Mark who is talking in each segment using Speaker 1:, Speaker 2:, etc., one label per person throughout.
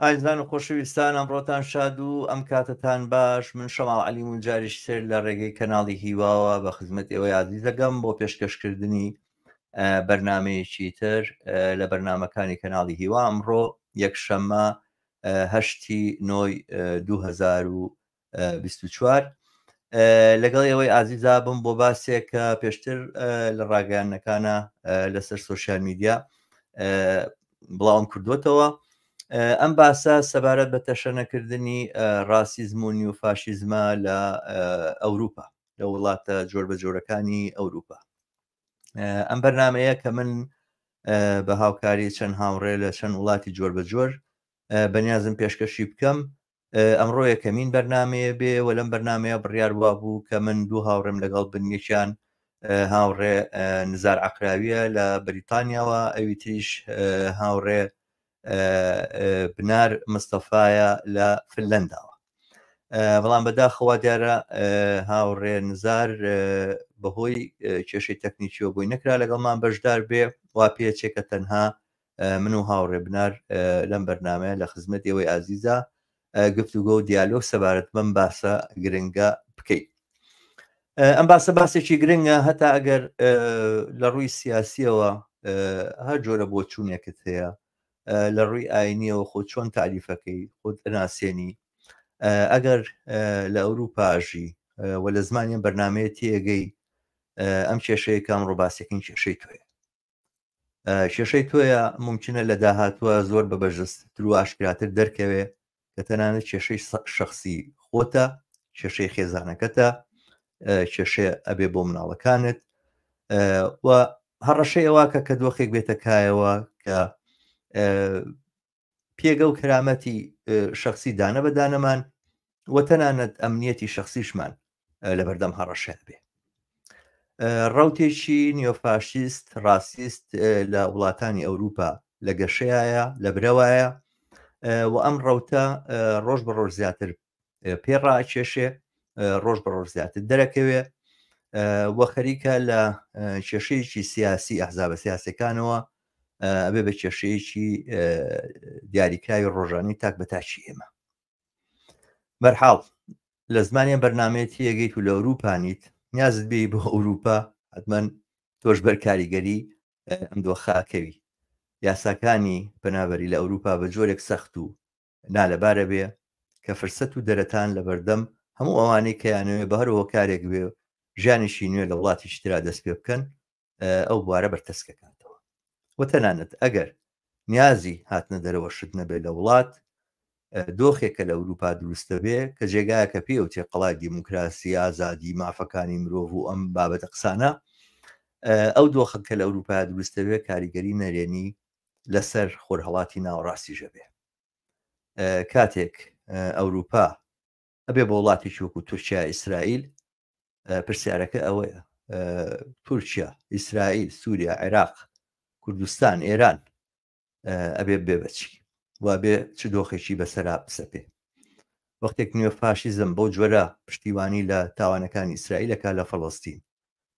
Speaker 1: ئازیزان و خۆشەویستان ئەمڕۆتان شاد و ئەم کاتەتان باش من شەماڵ عەلیم و جاریش تر لە ڕێگەی کەناڵی هیواوە بە خزمەت ئێوەی ئازیزەگەم بۆ پێشکەشکردنی بەرنمەیەکی تر لە بەرنمەکانی کەناڵی هیوا ئەمڕۆ یەکشەممە هەشتی نۆی 2024 لەگەڵ ئێوەی ئازیزا بم بۆ باسێک کە پێشتر لە ڕاگەیاندنەکانە لەسەر سۆشیال میدیا بڵاوم کردوتەوە ئەم باسە سەبارەت بە تەشەنەکردنی ڕاسیزم و نیوفاشیزمە لە ئەوروپا لە وڵاتە جۆر بە جۆرەکانی ئەوروپا ئەم بەرنمەیە کە من بە هاوکاری چەند هاوڕێ لە چەند وڵاتی جۆر بە جۆر بەنیازم پێشکەشی بکەم ئەمڕۆ یەکەمین بەرنمەیە بێ و لەم بەرنمەیە بڕیار وابوو کە من دوو هاوڕێم لەگەڵ بن یەکیان هاوڕێ نزار عقراویە لە بەریتانیاوە ئەوی تریش هاوڕێ بنار مستەفایە لە فنلنداوە بەڵام بەداخەوە دیارە هاوڕێ نزار بەهۆی کێشەی تەکنیکیەوە بۆی نەکرا لەگەڵمان بەشدار بێ وا پێچێکە تەنها من و هاوڕێ بنار لەم بەرنمەیە لە خزمەت ئێوەی ئازیزە گفتوگۆ و دیالۆگ سەبارەت بەم باسە گرنگە بکەیت ئەم باسە باسێکی گرنگە هەتا ئەگەر لە ڕووی سیاسیەوە هەر جۆرە بۆچوونێکت هەیە لە ڕووی ئاینیەوە خۆ چۆن تعریفەکەی خۆت ئەناسێنی ئەگەر لە ئەوروپاژی و لە زمانیان بەرنمەیە تێگەی ئەم کێشەیە کام ڕۆباسەکەین کێشەی تۆیە کێشەی تۆیە ممکنە لە داهاتووە زۆر بە بەرجەستەتر و ئاشکراتر دەرکەوێ کە تەنانەت کێشەی شخصی خۆتە کێشەی خێزانەکەتە کێشەیە ئەبێ بۆ مناڵەکانت و هەڕەشەی ئەوە کە کە دۆخێک بێتە کایەوە کە پێگە و کەرامەتی شخصی دانە بە دانەمان و تەنانەت ئەمنیەتی شخصیشمان لەبەردەم هەڕەشە بێ ڕوتێکی نیۆفاشیست ڕاستیست لە وڵاتانی ئەوروپا لە گەشەیە لە برەوایە و ئەم ڕوتە ڕۆژ بە ڕۆژ زیاتر پێ ڕاکێشێ ڕۆژ بە ڕۆژ زیاتر دەرەکەوێ و خەریکە لە کێشەیەکی سیاسی ئەحزابە سیاسەکانەوە ئەبێ بە کێشەیەکی دیاریکراوی ڕۆژانی تاک بە تاکی ئێمە بەرحاڵ لە زمانیان بەرنمەیە تێگەیت و لە ئەوروپا نیت نیازت بێ بۆ ئەوروپا حتمما تۆش بەر کاریگەری ئەم دۆخاکەوی یاساکانی پەنابەری لە ئەوروپا بە جۆرێک سەخت و نالەبارە بێ کە فرسەت و دەرەتان لەبەردەم هەموو ئەوانەی کە یانەوێ بە هەر هۆکارێک بێ ژیانێکی نوێ لە وڵاتێکی ترا دەست پێ بکەن ئەو بوارە بەرتەسکەکاتەوە و تەنانەت ئەگەر نیازی هاتنە دەرەوە شت نەبێت لە وڵات دۆخێکە لە ئەوروپا دروست دەبێ کە جێگایەکە پێوتێ قەڵای دیموکراسی ئازادی مافەکانی مرۆڤ و ئەم بابەتە قسانە ئەو دۆخە کە لە ئەوروپا دروست دەبێت کاریگەری نەرێنی لەسەر خۆرهەڵاتی ناوەڕاستیش ئەبێ کاتێک ئەوروپا ئەبێ بە وڵاتێکی وەکو تورکیا ئیسرائیل پرسیارەکە ئەوەیە تورکیا ئیسرائیل سووریا عێراق کوردستان ئێران ئەبێ بێ بەچی و بێ چ دۆخێکی بەسەرا بسەپێ وەختێک نوێ فاشیزم بەو جۆرە پشتیوانی لە تاوانەکانی ئیسرائیلەکە لە فەڵستین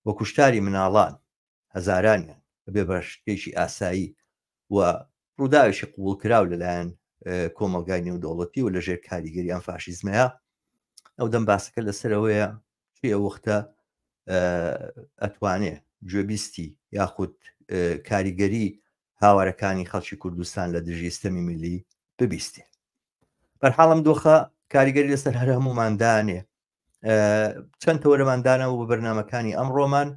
Speaker 1: و کوشتاری مناڵان هەزارانیان ببێ بە شتێکی ئاسایی و ڕووداوێکی قبوڵکراو لەلایەن کۆمەڵگای نێودەوڵەتی و لەژێر کاریگەری ئەم فاشیزمەیە ئەو دەم باسەکە لەسەرەوەیە چی ئەو وەختە ئەتوانێ گوێبیستی یاخود کاریگەری هاوارەکانی خەڵکی کوردستان لە دژی ستەمی میلی ببیستێ بەرحاڵم دۆخە کاریگەری لەسەر هەر هەموماندانێ چەند تەوەرەماندانەوە بۆ بەرنمەکانی ئەمڕۆمان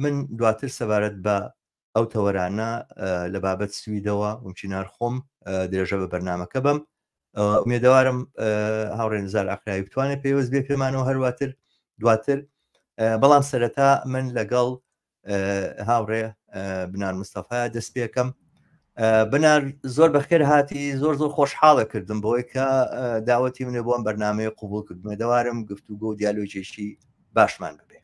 Speaker 1: من دواتر سەبارەت بە ئەو تەوەرانە لە بابەت سویدەوە ممکنار خۆم درێژە بە بەرنمەکە بم ئومێدەوارم هاوڕێ نزار ئەقراوی بتوانێت پێوەست بێ پێمانەوە هەرواتر دواتر بەڵام سەرەتا من لەگەڵ هاوڕێ بنار مستەفا دەست پێکەم بنار زۆر بەخێر هاتی زۆر زۆر خۆشحاڵە کردم بۆی کە داوەتی منێ بۆم بەرنمەیە قوبول کردمە دەوارم گفتوگۆ و دیالۆجێکی باشمان ببێ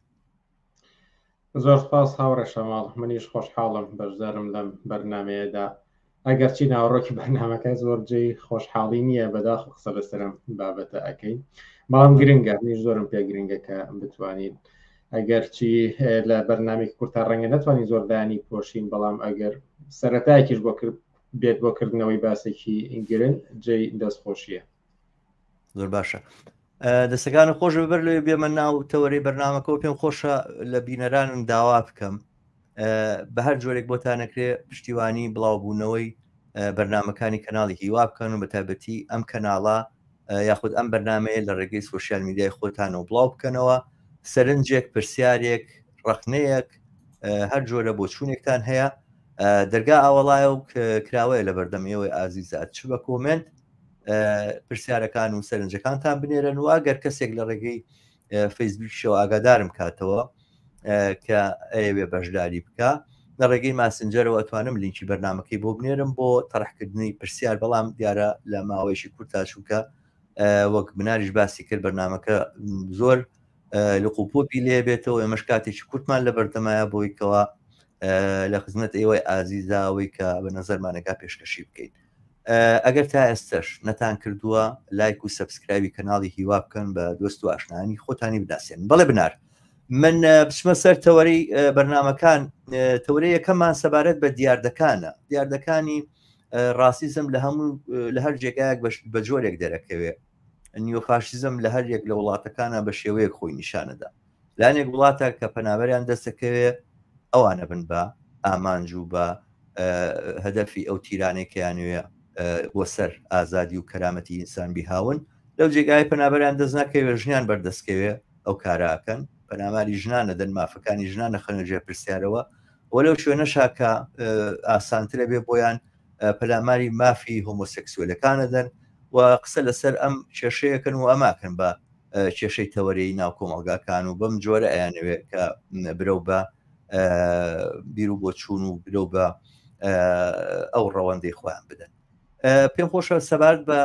Speaker 2: زۆر سپاس هاوڕێ شەماڵ منیش خۆشحاڵم بەشدارم لەم بەرنمەیەدا ئەگەرچی ناوەڕۆکی بەرنمەکە زۆر جێی خۆشحاڵی نییە بەداخ قسە لەسەرم بابەتە ئەەکەین بەڵام گرنگە منیش زۆرم پێ گرنگە کە بتوانین ئەگەرچی لە بەرنمێکی کورتا ڕەنگە نەتوانین زۆر دانی پۆشین بەڵام ئەگەر سەرەتایەکیش بۆ کرد بێت بۆ کردنەوەی باسێکی گرنگ جێی دەستخۆشیە.
Speaker 1: زۆر باشە دەستەکانت خۆش بەر لەوێ بێمە ناو تەوەرەی بەرنامەکەەوە پێم خۆشە لە بینەرانم داوا بکەم بە هەر جۆرێک بۆتانەکرێ پشتیوانی بڵاوبوونەوەی بەرنمەکانی کەناڵی هیوا بکەن و بەتایبەتی ئەم کەناڵە یاخود ئەم بەرنمەیە لە ڕێگەی سوۆسیال میدیای خۆتانەوە بڵاو بکەنەوە سەرنجێک پرسیارێک ڕەخنەیەک هەر جۆرە بۆچوونێکتان هەیە دەرگا ئاوەڵایە و کراوەیە لە بەردەم ئێوەی ئازیزا چ بە کۆمنت پرسیارەکان و سەرنجەکانتان بنێرن و ئەگەر کەسێک لە ڕێگەی فەیسبوکیشەوە ئاگادارم کاتەوە کە ئەیەوێ بەشداری بکە لە ڕێگەی ماسنجەرەوە ئەتوانم لینکی بەرنمەکەی بۆ بنێرم بۆ تەرحکردنی پرسیار بەڵام دیارە لە ماوەیەکی کورتا چونکە وەک بناریش باسی کرد بەرنمەکە زۆر لقوپۆپی لێ بێتەوە ئێمەش کاتێکی کورتمان لە بەردەمایە بۆی کەوا لە خزمەت ئێوەی ئازیزاوەی کە بە نەزەرمانەکە پێشکەشی بکەین ئەگەر تا ئێستش نەتان کردووە لایک و subscribe ی کەناڵی هیوا بکەن بە دۆست و ئاشنانی خۆتانی بناسێن بەڵێ بنار من بچمە سەر تەوەری بەرنمەکان تەوەرە یەکەمان سەبارەت بە دیاردەکانە دیاردەکانی ڕاسیزم لە هەموو لە هەر جێگایەک بە جۆرێک دەرەکەوێ نیۆفاشیزم لە هەر یەک لە وڵاتەکانە بە شێوەیەک خۆی نیشانەدا لانێک وڵاتە کە پەنابەریان دەستەکەوێ ئەوانە بن بە ئامانج و بە هەدەفی ئەو تیرانەی کەیانوێ بۆ سەر ئازادی و کەرامەتی ئینسان بیهاون لەو جێگای پەنابەریان دەست ناکەوێ ژنیان بەردەستکەوێ ئەو کاراکەن پەناماری ژنان نەدەن مافەکانی ژنان نەخەنە ژێر پرسیارەوە و لەو شوێنەشا کە ئاسانترە بێ بۆیان پەلاماری مافی هۆمۆسێکسوێلەکان ئەدەن و قسە لەسەر ئەم کێشەیەکەن و ئەماکەن بە کێشەی تەوەرەی ناو کۆمەڵگاکان و بەم جۆرە ئەیانەوێت کە برەو بە بیر و بۆچوون و برەو بە ئەو ڕەوەندەی خۆیان بدەن پێم خۆشە سەبارەت بە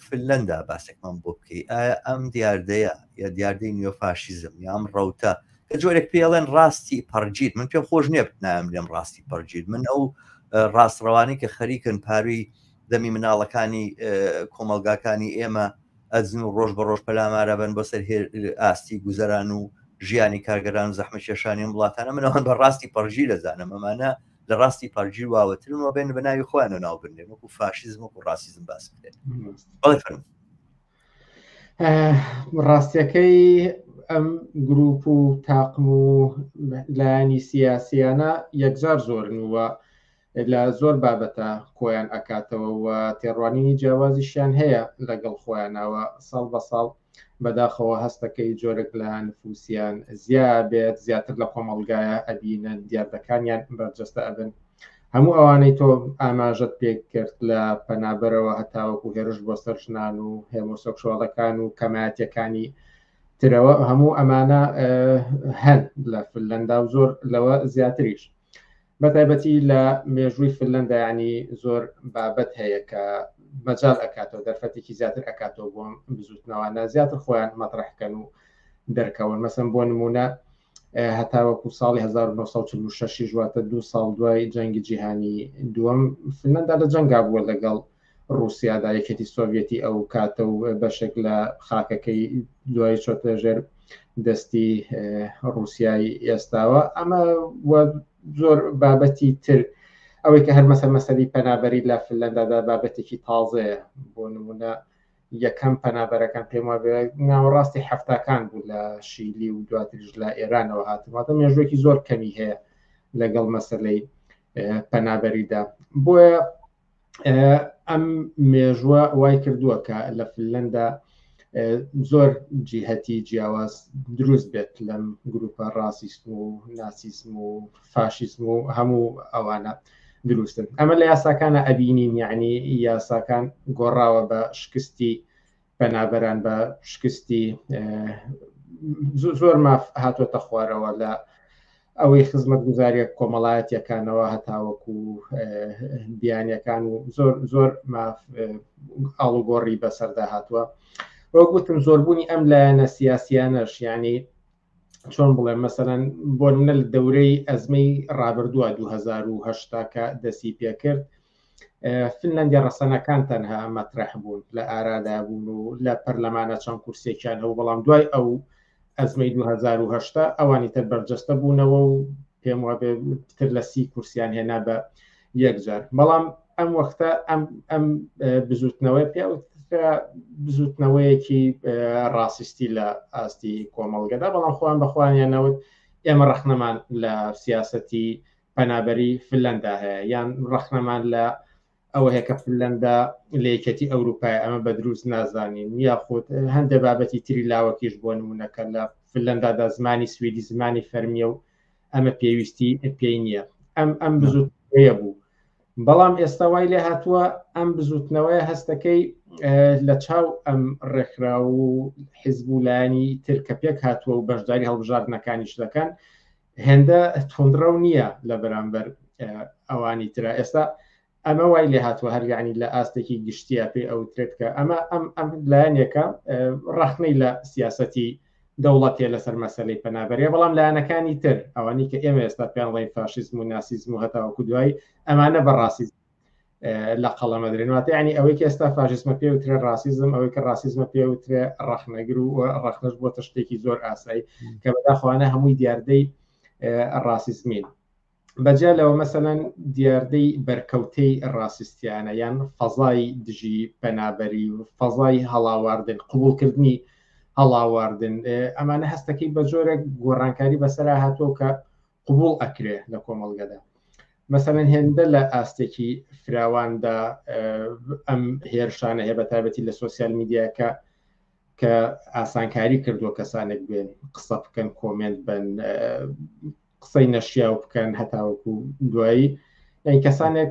Speaker 1: فنلەندا باسێکمان بۆ بکەی ئایا ئەم دیاردەیە یا دیاردەی نیۆفاشیزم یا ئەم ڕەوتە کە جۆرێک پێڵێن ڕاستی پەڕگیر من پێم خۆش نییە ناوم لێم ڕاستی پەڕگیر من ئەو ڕاستڕەوانی کە خەریکن پاروی دەمی مناڵەکانی کۆمەڵگاکانی ئێمە ئەزن و ڕۆژ بە ڕۆژ پەلامارە بن بۆ سەر ئاستی گوزەران و ژیانی کارگەران و زەحمەتکێشانی ئەم وڵاتانە من ئەوان بە ڕاستی پەڕگیر دەزانم ئەمانە لە ڕاستی پەڕگیر واوەترن و بێن بە ناوی خۆیانەوە ناو بنرێن وەکو فاشیزم وەکو ڕاسیزم باس بکرێن بەڵێ فەرموو.
Speaker 2: ڕاستیەکەی ئەم گروپ و تاقم و لایەنی سیاسیانە یەکجار زۆرن و لە زۆر بابەتە کۆیان ئەکاتەوە و تێڕوانینی جیاوازیشیان هەیە لەگەڵ خۆیانەوە ساڵ بە ساڵ بەداخەوە هەستەکەی جۆرێک لە نفوسیان زیا بێت زیاتر لە کۆمەڵگایە ئەبینن دیاردەکانیان بەرجەستە ئەبن هەموو ئەوانەی تۆ ئاماژەت پێ کرد لە پەنابەرەوە هەتاوەکو هێرش بۆ سەر ژنان و هێمۆسۆکسواڵەکان و کەمایەتیەکانی ترەوە هەموو ئەمانە هەن لە فنلەندا و زۆر لەوە زیاتریش بە تایبەتی لە مێژووی فنلەندا ینی زۆر بابەت هەیە کە مەجال ئەکاتەوە دەرفەتێکی زیاتر ئەکاتەوە بۆ بزوتنەوانە زیاتر خۆیان مەترحکەن و دەرکەون مەسەن بۆ نمونە هەتاوەکو ساڵی 1946 واتە دوو ساڵ دوای جەنگی جیهانی دووەم فنلەندا لە جەنگا بووە لەگەڵ ڕووسیادا یەکێتی سۆڤەتی ئەو کاتە و بەشێک لە خاکەکەی دوای چۆتە ژێر دەستی ڕووسیای ئێستاوە ئەمە زۆر بابەتی تر ئەوەی کە هەر مەسەر مەسەری پەنابەری لە فنلەندادا بابەتێکی تازەیە بۆ نمونە یەکەم پەنابەرەکان پێم وابێ ناوەڕاستی حەفتاکان بوو لە شیلی و دواتریش لە ئێرانەوە هاتن واتە مێژوویەکی زۆر کەمی هەیە لەگەڵ مەسەلەی پەنابەریدا بۆیە ئەم مێژوە وای کردووە کە لە فنلەندا زۆر جیهەتی جیاواز دروست بێت لەم گروپە ڕاسیسم و ناسیسم و فاشیسم و هەموو ئەوانە دروستن ئەمە لە یاساکانە ئەبینین یعنی یاساکان گۆڕاوە بە شکستی پەنابەران بە شکستی زۆر ماف هاتوۆتە خوارەوە لە ئەوەی خزمەت گوزاریە کۆمەڵایەتیەکانەوە هەتاوەکو بیانیەکان و زۆر زۆر ماف ئاڵوگۆڕی بەسەردا هاتووە وەک وتم زۆربوونی ئەم لایەنە سیاسیانەش یعنی چۆن بڵێم مەسەلەن بۆ نمونە لە دەورەی ئەزمەی ڕابردووە 2010 کە دەستی پێکرد فنلندی ڕەسەنەکان تەنها مەترەح بوون لە ئارادا بوون و لە پەرلەمانە چەند کورسێکیان هەبوو بەڵام دوای ئەو ئەزمەی 2010 ئەوانی تر بەرجەستە بوونەوە و پێم وابێ پتر لە سی کورسیان هێنا بە یەکجار بەڵام ئەم وەختە ئەم ئەم بزوتنەوەی پێ بزوتنەوەیەکی ڕاستیستی لە ئاستی کۆمەڵگەدا، بەڵام خۆیان بە خۆیانیان نەوت ئێمە ڕەخنەمان لە سیاسەتی پەنابەری فنلەندا هەیە، یان ڕەخنەمان لە ئەوە هەیە کە فنلەندا لە یەکێتی ئەوروپای ئەمە بە دروست نازانین، یاخود هەندێک بابەتی تری لاوەکیش بۆ نمونەکە لە فنلەندادا زمانی سویدی زمانی فەرمیە و ئەمە پێویستی پێی نییە. ئەم ئەم بزوتنەوەیە بوو. بەڵام ئێستا وای لێ هاتووە ئەم بزوتنەوەیە هەستەکەی لە چاو ئەم ڕێکخراو و حزب و لایەنی تر کە پێک هاتووە و بەشداری هەڵبژاردنەکانیش دەکەن هێندە توندڕەو نییە لە بەرامبەر ئەوانی ترە. ئێستا ئەمە وای لێ هاتووە هەر یعنی لە ئاستێکی گشتیە پێی ئەوترێت کە ئەمە ئەم ئەم لایەنێکە ڕەخنەی لە سیاسەتی دەوڵەتێ لەسەر مەسەلەی پەنابەریە، بەڵام لایەنەکانی تر ئەوانی کە ئێمە ئێستا پێیان ڵێین فاشیزم و ناسیزم و هەتاوەکو دوایی ئەمانە بە ڕاسیزم لە قەڵەمەدرێن. واتە یعنی ئەوەی کە ئێستا فاشیزمە پێ وترێ ڕاسیزم، ئەوەی کە ڕاسیزمە پێ وترێ ڕەخنەگر و ڕەخنەش بۆتە شتێکی زۆر ئاسایی کە بەداخوانە هەمووی دیاردەی ڕاسیزمین. بەجیا لەوە مەسەلەن دیاردەی بەرکەوتەی ڕاسیستیانە یان فەزای دژی پەنابەری و فەزای هەڵاواردن، قبوڵکردنی هەڵاواردن، ئەمانە هەستەکەی بە جۆرێک گۆڕانکاری بەسەرا هاتووە کە قبوڵ ئەکرێ لە کۆمەڵگەدا. مەسەلەن هێندە لە ئاستێکی فراواندا ئەم هێرشانە هەیە بە تایبەتی لە سۆسیال میدیاکە کە ئاسانکاری کردووە کەسانێک بێن قسە بکەن، کۆمێنت بن، قسەی نەشیاو بکەن هەتاوەکو دوایی. یعنی کەسانێک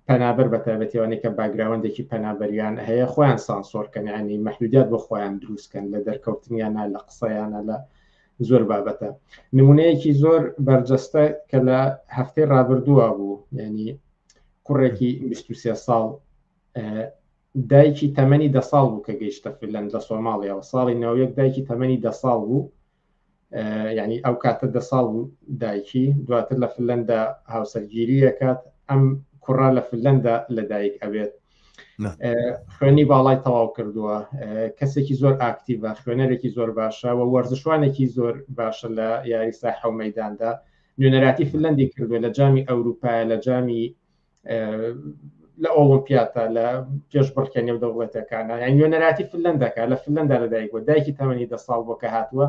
Speaker 2: پەنابەر بە تایبەتیوانەی کە باگراوەندێکی پەنابەریان هەیە خۆیان سانسۆرکەن، ینی مەحدودیات بۆ خۆیان دروستکەن لە دەرکەوتنیانە، لە قسەیانە، لە زۆر بابەتە. نمونەیەکی زۆر بەرجەستە کە لە هەفتەی ڕابردووە بوو، ینی کوڕێکی 23 ساڵ دایکی تەمەنی دە ساڵ بوو کە گەیشتە فنلەند لە سۆماڵیەوە ساڵی 91 دایکی تەمەنی دە ساڵ بوو، یعنی ئەو کاتە دە ساڵ بوو دایکی، دواتر لە فنلەندا هاوسەرگیری ئەکات، ئەم کوڕە لە فنلەندا لەدایک ئەبێت، خوێنی باڵای تەواو کردووە، کەسێکی زۆر ئاکتیڤە، خوێنەرێکی زۆر باشە و وەرزشوانێکی زۆر باشە لە یاری ساحە و مەداندا، نوێنەراتی فنلەندی کردووە لە جامی ئەوروپایە، لە جامی لە ئۆڵۆمپیاتە، لە پێشبڕکێ نێودەوڵەتەکانە، یان نوێنەراتی فنلەندەکە، لە فنلەندا لەدایک بووە، دایکی تەمەنی دە ساڵ بۆ کە هاتووە،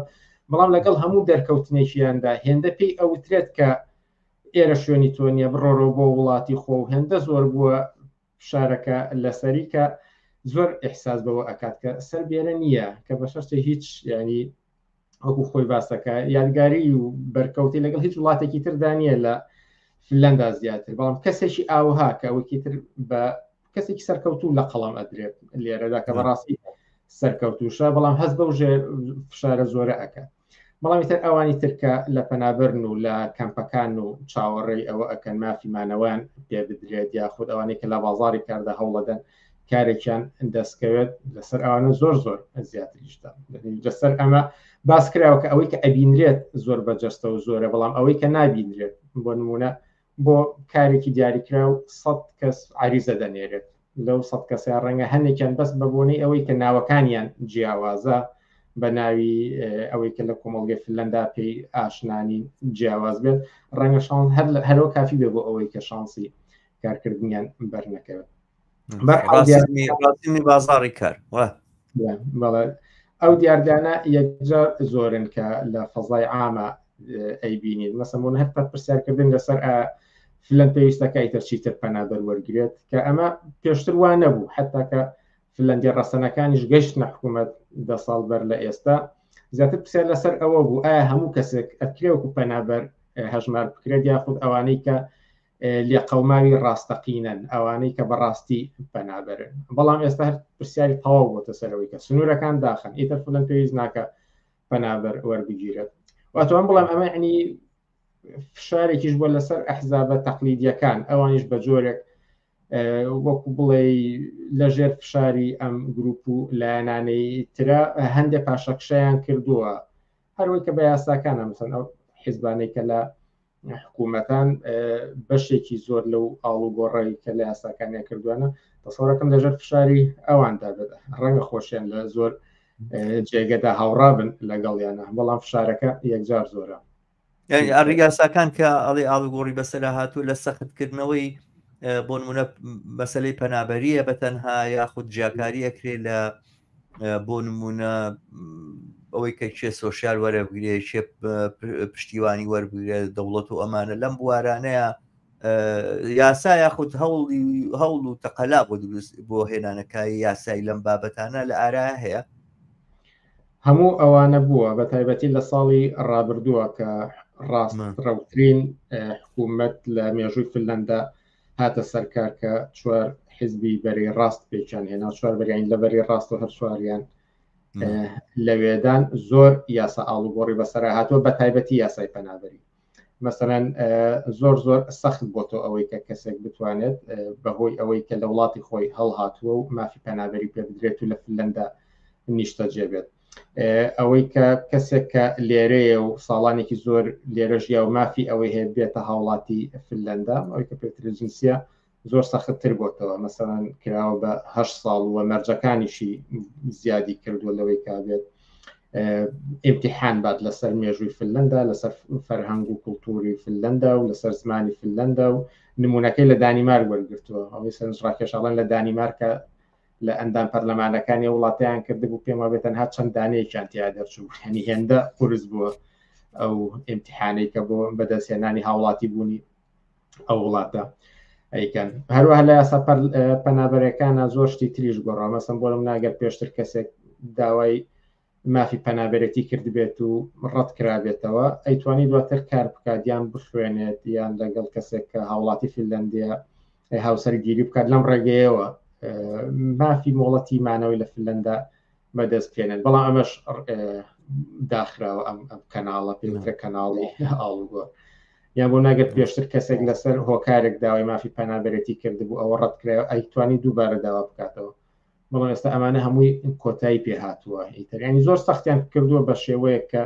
Speaker 2: بەڵام لەگەڵ هەموو دەرکەوتنێکیاندا هێندە پێی ئەوترێت کە ئێرە شوێنی تۆ نییە، بڕۆرەوە بۆ وڵاتی خۆ، و هێندە زۆر بووە فشارەکە لەسەری کە زۆر ئیحساس بەوە ئەکات کە سەر بێرە نییە، کە بە شەرتێ هیچ ینی وەکو خۆی باسەکە یادگاری و بەرکەوتی لەگەڵ هیچ وڵاتێکی تردا نییە لە فنلەندا زیاتر. بەڵام کەسێکی ئاوها کە ئەوەکی تر بە کەسێکی سەرکەوتوو لە قەڵەم ئەدرێت لێرەدا کە بەڕاستی سەرکەوتوشە، بەڵام هەست بەو ژێر فشارە زۆرە ئەکات. بەڵام ئیتر ئەوانی ترکە لە پەنابەرن و لە کەمپەکان و چاوەڕێی ئەوە ئەکەن مافی مانەوەیان پێ بدرێت، یاخود ئەوانەی کە لە بازاڕی کاردا هەوڵەدەن کارێکیان دەستکەوێت، لەسەر ئەوانە زۆر زۆر زیاتریشدا لەسەر ئەمە باس کراوە کە ئەوەی کە ئەبینرێت زۆر بەجەستە و زۆرە، بەڵام ئەوەی کە نابینرێت، بۆ نمونە بۆ کارێکی دیاریکراو 100 کەس عریزە دەنێرێت، لەو 100 کەسە ڕەنگە هەندێکیان بەس بە بۆنەی ئەوەی کە ناوەکانیان جیاوازە بە ناوی ئەوەی کە لە کۆمەڵگەی فنلەندا پێی ئاشنانی جیاواز بێت، ڕەنگە شانس هەر هەرەوە کافی بێ بۆ ئەوەی کە شانسی کارکردنیان بەرنەکەوێت.
Speaker 1: ڕاستیمی بازاڕی کار
Speaker 2: بەڵێ ئەو دیاردانە یەکجار زۆرن کە لە فەزای عامە ئەیبینین. مەسەن بۆ هەر پرسیارکردن لەسەر فلەن پێویستەکە ئیتر چیتر پەنابەر وەرگێت، کە ئەمە پێشتر وا نەبوو، حتا کە فنلەندی ڕەسەنەکانیش گەشتنە حکوومەت دە ساڵ بەر لە ئێستا، زیاتر پرسیار لەسەر ئەوە بوو ئایا هەموو کەسێک ئەکرێ وەکو پەنابەر هەژمار بکرێت، یاخود ئەوانەی کە لێقەوماوی ڕاستەقینەن، ئەوانەی کە بەڕاستی پەنابەرن. بەڵام ئێستا هەر پرسیاری تەواو بۆتە سەرەوەی کە سنوورەکان داخن، ئیتر فلەن پێویست ناکە پەنابەر وەربگیرێت. واتوان بڵێم ئەمە یعنی فشارێکیش بووە لەسەر ئەحزابە تەقلیدیەکان، ئەوانیش بە جۆرێک وەکو بڵێ لەژێر فشاری ئەم گروپ و لایەنانەی ترە هەندێک پاشەکشەیان کردووە، هەروەی کە بە یاساکانە مەسەن ئەو حیزبانەی کە لە حکوومەتان بەشێکی زۆر لەو ئاڵوگۆڕی کە لە یاساکانیان کردوانە تەسەورەکەم لەژێر فشاری ئەواندا بێت، ڕەنگە خۆشیان لە زۆر جێگەدا هاوڕابن لەگەڵیانە، بەڵام فشارەکە یەکجار زۆرە.
Speaker 1: یاساکان کە ئەڵێ ئاڵوگۆڕی بەسەرا هاتوو لە سەختکردنەوەی بۆ نمونە مەسلەی پەنابەریە بە تەنها یاخود جیاکاری ئەکرێ لە بۆ نمونە ئەوەی کە کێ سۆسیال وەرەبگرێ کێ پشتیوانی وەربگرێ دەوڵەت و ئەمانە لەم بوارانەیە یاسا یاخود هەوڵی هەوڵ و تەقەلا بۆ دروست بۆ هێنانەکای یاسای لەم بابەتانە لە ئارا هەیە
Speaker 2: هەموو ئەوانە بووە بە تایبەتی لە ساڵی ڕابردووە کە ڕاست ڕەوترین حکوومەت لە مێژووی فنلندا هاتە سەرکار کە چوار حزبی بەری ڕاست پێکیان هێنا چوار بەریان لە بەری ڕاست و هەر چواریان لەوێدان زۆر یاسا ئاڵوگۆڕی بەسەر هاتووە بە تایبەتی یاسای پەنابەری مەسەلەن زۆر زۆر سەخت بۆ تۆ ئەوەی کە کەسێک بتوانێت بەهۆی ئەوەی کە لە وڵاتی خۆی هەڵهاتووە و مافی پەنابەری پێ بدرێت و لە فنلەندا نیشتەجێ بێت ئەوەی کە کەسێک کە لێرەیە و ساڵانێکی زۆر لێرە ژیا و مافی ئەوەی هەیە بێتە هاوڵاتی فنلەندا ئەوەی کە پێترە جنسیە زۆر سەخت تر بۆتەوە مەسەلەن کراوە بە هه ساڵ و مەرجەکانیشی زیادی کردووە لەوەی کا بێت ئیمتیحان بات لەسەر مێژووی فنلندا لەسەر فەرهەنگ و کولتوری فنلندا و لەسەر زمانی فنلندا و نمونونەکەی لە دانیمارک وەرگتووە ئەوەی سەرنج ڕاکێشاڵەن لە دانیمارکە لە ئەندام پەرلەمانەکانی وڵاتیان کردبوو پێم وابێت تەنها چەند دانەیەکیان تیا دەرچوو هەنی هێندە قورس بووە ئەو ئیمتیحانەی کە بۆ بەدەستهێنانی هاوڵاتی بوونی ئەو وڵاتە ئەیکەن هەروەها لە یاسا پەنابەرەکانە زۆر شتی تریش گۆڕا مەسم بۆ لەم ناگەر پێشتر کەسێک داوای مافی پەنابەرێتی کردبێت و ڕەت کرابێتەوە ئەیتوانی دواتر کار بکات یان بخوێنێت یان لەگەڵ کەسێک کە هاوڵاتی فیلەندیە هاوسەرگیری بکات لەم ڕێگەیەوە مافی مۆڵەتی مانەوەی لە فنلندا بەدەست بێنن بەڵام ئەمەش داخراوە ئەم ئەم کەناڵە پێوترە کەناڵی ئاڵوگۆر یان بۆ ناگەر پێشتر کەسێک لەسەر هۆکارێک داوای مافی پەنابەرێتی کردبوو ئەوە ڕەتکرایەوە ئەیتوانی دووبارە داوا بکاتەوە بەڵام ئێستا ئەمانە هەمووی کۆتایی پێ هاتووە ئیتر ینی زۆر سەختیان کردووە بە شێوەیەک کە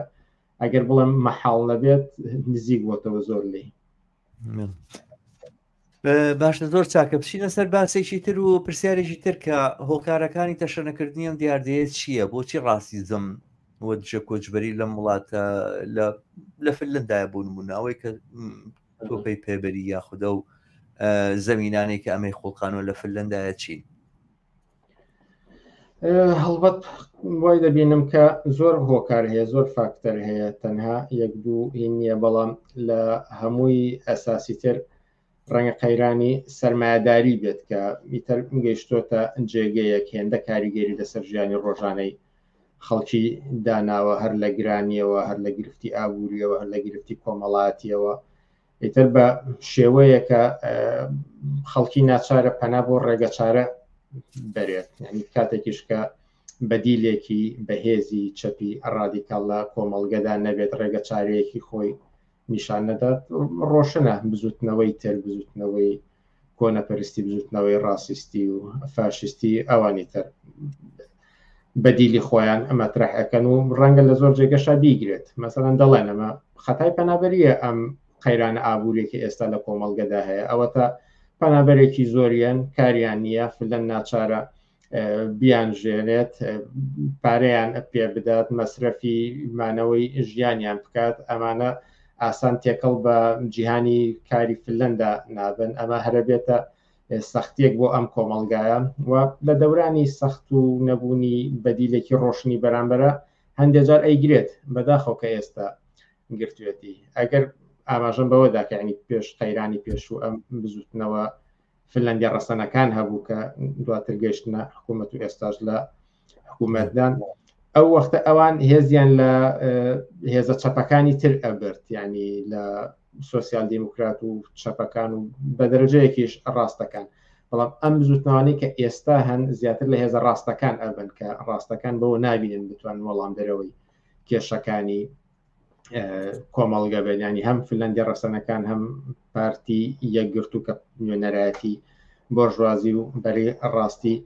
Speaker 2: ئەگەر بڵێم مەحاڵ نەبێت نزیک بۆتەوە زۆر لێی
Speaker 1: باشە زۆر چاکە بچینە سەر باسێکی تر و پرسیارێکی تر کە هۆکارەکانی تەشەنەکردنی ئەم دیاردەیە چییە بۆچی ڕاستیزم و دژە کۆچبەری لەم وڵاتە لە فنلندایە بۆ نمونە ئەوەی کە تۆ پێی پێبەری یاخودە و زەمینانەی کە ئەمەی خوڵقانەوە لە فنلندایە چین؟
Speaker 2: هەڵبەت وای دەبینم کە زۆر هۆکار هەیە زۆر فاکتەر هەیە تەنها یەک دوو هین نییە بەڵام لە هەمووی ئەساسیتر ڕەنگە قەیرانی سەرمایەداری بێت کە ئیتر گەیشتۆتە جێگەیەک هێندە کاریگەری لەسەر ژیانی ڕۆژانەی خەڵکی داناوە هەر لە گرانیەوە هەر لە گرفتی ئابووریەوە هەر لە گرفتی کۆمەڵاتیەوە ئیتر بە شێوەیەکە خەڵکی ناچارە پەنا بۆ ڕێگەچارە بەرێت ینی کاتێکیش کە بەدیلێکی بەهێزی چەپی ڕادیکاڵ لە کۆمەڵگەدا نەبێت ڕێگە چارەیەکی خۆی نیشان نەدات ڕۆشنە بزوتنەوەی تر بزوتنەوەی کۆنەپەرستی بزوتنەوەی ڕاسیستی و فاشیستی ئەوانی تر بەدیلی خۆیان ئەمە ترح ئەەکەن و ڕەنگە لە زۆر جێگەشا بیگرێت مەسەلەن دەڵێن ئەمە خەتای پەنابەریە ئەم قەیرانە ئابووریەکە ئێستا لە کۆمەڵگەدا هەیە ئەوەتە پەنابەرێکی زۆریان کاریان نییە فلەن ناچارە بیانژێنێت پارەیان پێ بدات مەسرەفی مانەوەی ژیانیان بکات ئەمانە ئاسان تێکەڵ بە جیهانی کاری فنلەندا نابن ئەمە هەرە بێتە سەختیەک بۆ ئەم کۆمەڵگایە و لە دەورانی سەخت و نەبوونی بەدیلێکی ڕۆشنی بەرامبەرە هەندێک جار ئەیگرێت بەداخەوە کە ئێستا گرتوێتی ئەگەر ئاماژەم بەوە داکەنی پێش قەیرانی پێشوو ئەم بزوتنەوە فنلندیە ڕەسەنەکان هەبوو کە دواتر گەشتنە حکوومەت و ئێستاش لە حکوومەتدان ئەو وەختە ئەوان هێزیان لە هێزە چەپەکانی تر ئەبرد ینی لە سۆسیال دیموکرات و چەپەکان و بە دەرەجەیەکیش ڕاستەکان بەڵام ئەم بزوتنەوانەی کە ئێستا هەن زیاتر لە هێزە ڕاستەکان ئەبن کە ڕاستەکان بەوە نبینن بتوان وەڵام دەرەوەی کێشەکانی کۆمەڵگە بێت ینی هەم فنلندی ڕەسەنەکان هەم پارتی یەکگرتوو کە نوێنەرایەتی بۆرژوازی و بەری ڕاستی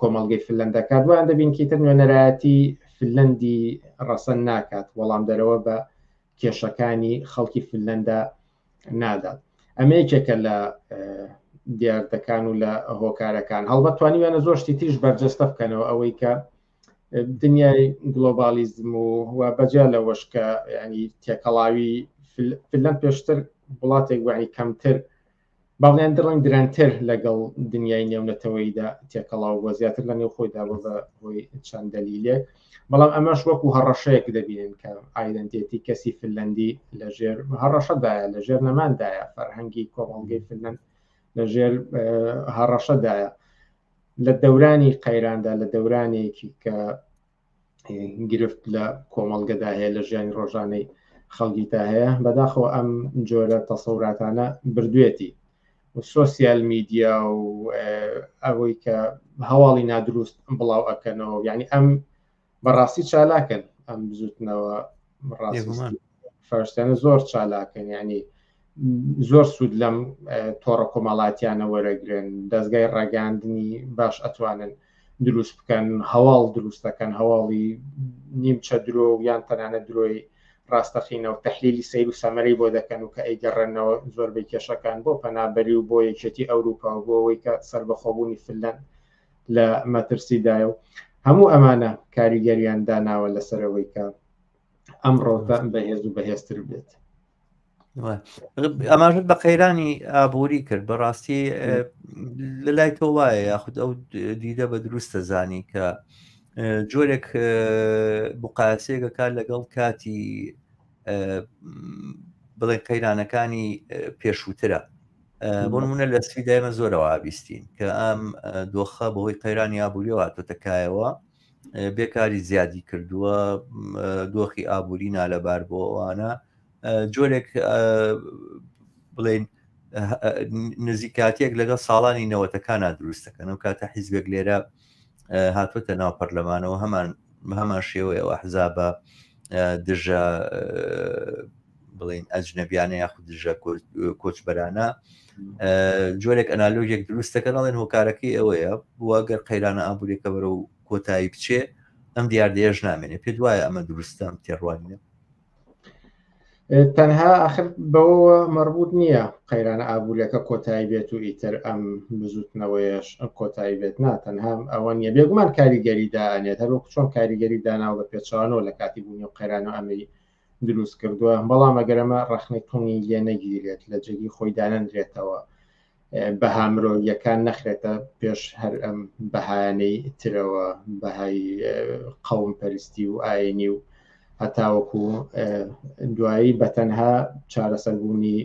Speaker 2: کۆمەڵگەی فنلند دەکات وایان دەبین کیتر نوێنەرایەتی فنلندی ڕەسەن ناکات وەڵام دەرەوە بە کێشەکانی خەڵکی فنلندا نادات ئەمە یەکێکە لە دیاردەکان و لە هۆکارەکان هەڵبەت توانیویانە زۆر شتی تریش بەرجەستە بکەنەوە ئەوەی کە دنیای گلۆبالیزم و و بەجیا لەوەش کە ینی تێکەڵاوی فنلند پێشتر وڵاتێک وانی کەمتر. بەڵێن دڵنگ درەنگتر لەگەڵ دنیای نێونەتەوەیدا تێکەڵاو بووە، زیاتر لە نێو خۆیدا بووە بە هۆی چەند دەلیلێک. بەڵام ئەمەش وەکو هەڕەشەیەک دەبینن کە ئایدەنتێتی کەسی فنلەندی لەژێر هەڕەشەدایە، لەژێر نەماندایە، فەرهەنگی کۆمەڵگەی فنلەند لەژێر هەڕەشەدایە. لە دەورانی قەیراندا، لە دەورانێکی کە گرفت لە کۆمەڵگەدا هەیە، لە ژیانی ڕۆژانەی خەڵکیدا هەیە، بەداخەوە ئەم جۆرە تەسەوراتانە بردوێتی و سۆسیال میدیا و ئەوەی کە هەواڵی نادروست بڵاو ئەکەنەوە، یعنی ئەم بەڕاستی چالاکن ئەم بزوتنەوە ڕاستیمان فاشتانە زۆر چالاکن، یعنی زۆر سوود لەم تۆڕە کۆمەڵاتیانە وەرەگرن، دەستگای ڕاگەاندنی باش ئەتوانن دروست بکەن، هەواڵ دروست دەکەن، هەواڵی نیمچە درۆ و یان تەنانەت درۆی ڕاستەقینە و تەحلیلی سەیر و سەمەرەی بۆ دەکەن و کە ئەیگەڕێنەوە زۆربەی کێشەکان بۆ پەنابەری و بۆ یەکێتی ئەوروپا و بۆ ئەوەی کە سەربەخۆبوونی فنلەند لە مەترسیدایە و هەموو ئەمانە کاریگەریان داناوە لەسەرەوەی کە ئەم ڕەوتە بەهێز و بەهێزتر بێت.
Speaker 1: ئاماژت بە قەیرانی ئابووری کرد، بەڕاستی لە لای تۆ وایە یاخود ئەو دیدە بە دروستە زانی کە جۆرێک بقاسێکەکە لەگەڵ کاتی بڵێ قەیرانەکانی پێشووترە؟ بۆ نمونە لە سویدا ئێمە زۆرەوە بیستین کە ئەم دۆخە بەهۆی قەیرانی ئابووریەوە هاتۆتە کایەوە، بێکاری زیادی کردووە، دۆخی ئابووری نالەبار بۆ ئەوانە، جۆرێک بڵین نزیکاتێک لەگەڵ ساڵانی نەوەتەکانە دروست دەکەن. و کاتە حیزبێک لێرە هاتووەتە ناو پەرلەمانەوە، هەمان هەمان شێوەیەوە حزابە دژە بڵین ئەجنەبیانە یاخود دژە کۆچبەرانە، جۆرێک ئەنالۆژێک دروست دەکەن، ئەڵێن هۆکارەکەی ئەوەیە بووە گەر قەیرانە ئابووریەکە بەرەو کۆتایی بچێ ئەم دیاردەیەش نامێنێ. پێت وایە ئەمە دروستە ئەم تێڕوانینە؟
Speaker 2: تەنها ئاخر بەوەوە مەربوط نییە قەیرانە ئابووریەکە کۆتایی بێت و ئیتر ئەم بزوتنەوەیەش کۆتایی بێت، نا تەنها ئەوە نییە. بێگومان کاریگەری دانێت، هەروەک چۆن کاریگەری داناوە بە پێچەوانەوە لە کاتی بوونی و قەیران و ئەمەی دروست کردووە. بەڵام ئەگەر ئەمە ڕەخنەی توندی لێ نەگیرێت، لە جێگەی خۆی دانەنرێتەوە، بەها مرۆییەکان نەخرێتە پێش هەر ئەم بەهایانەی ترەوە، بەهای قەوم پەرستی و ئاینی و هەتاوەکو دوایی، بە تەنها چارەسەربوونی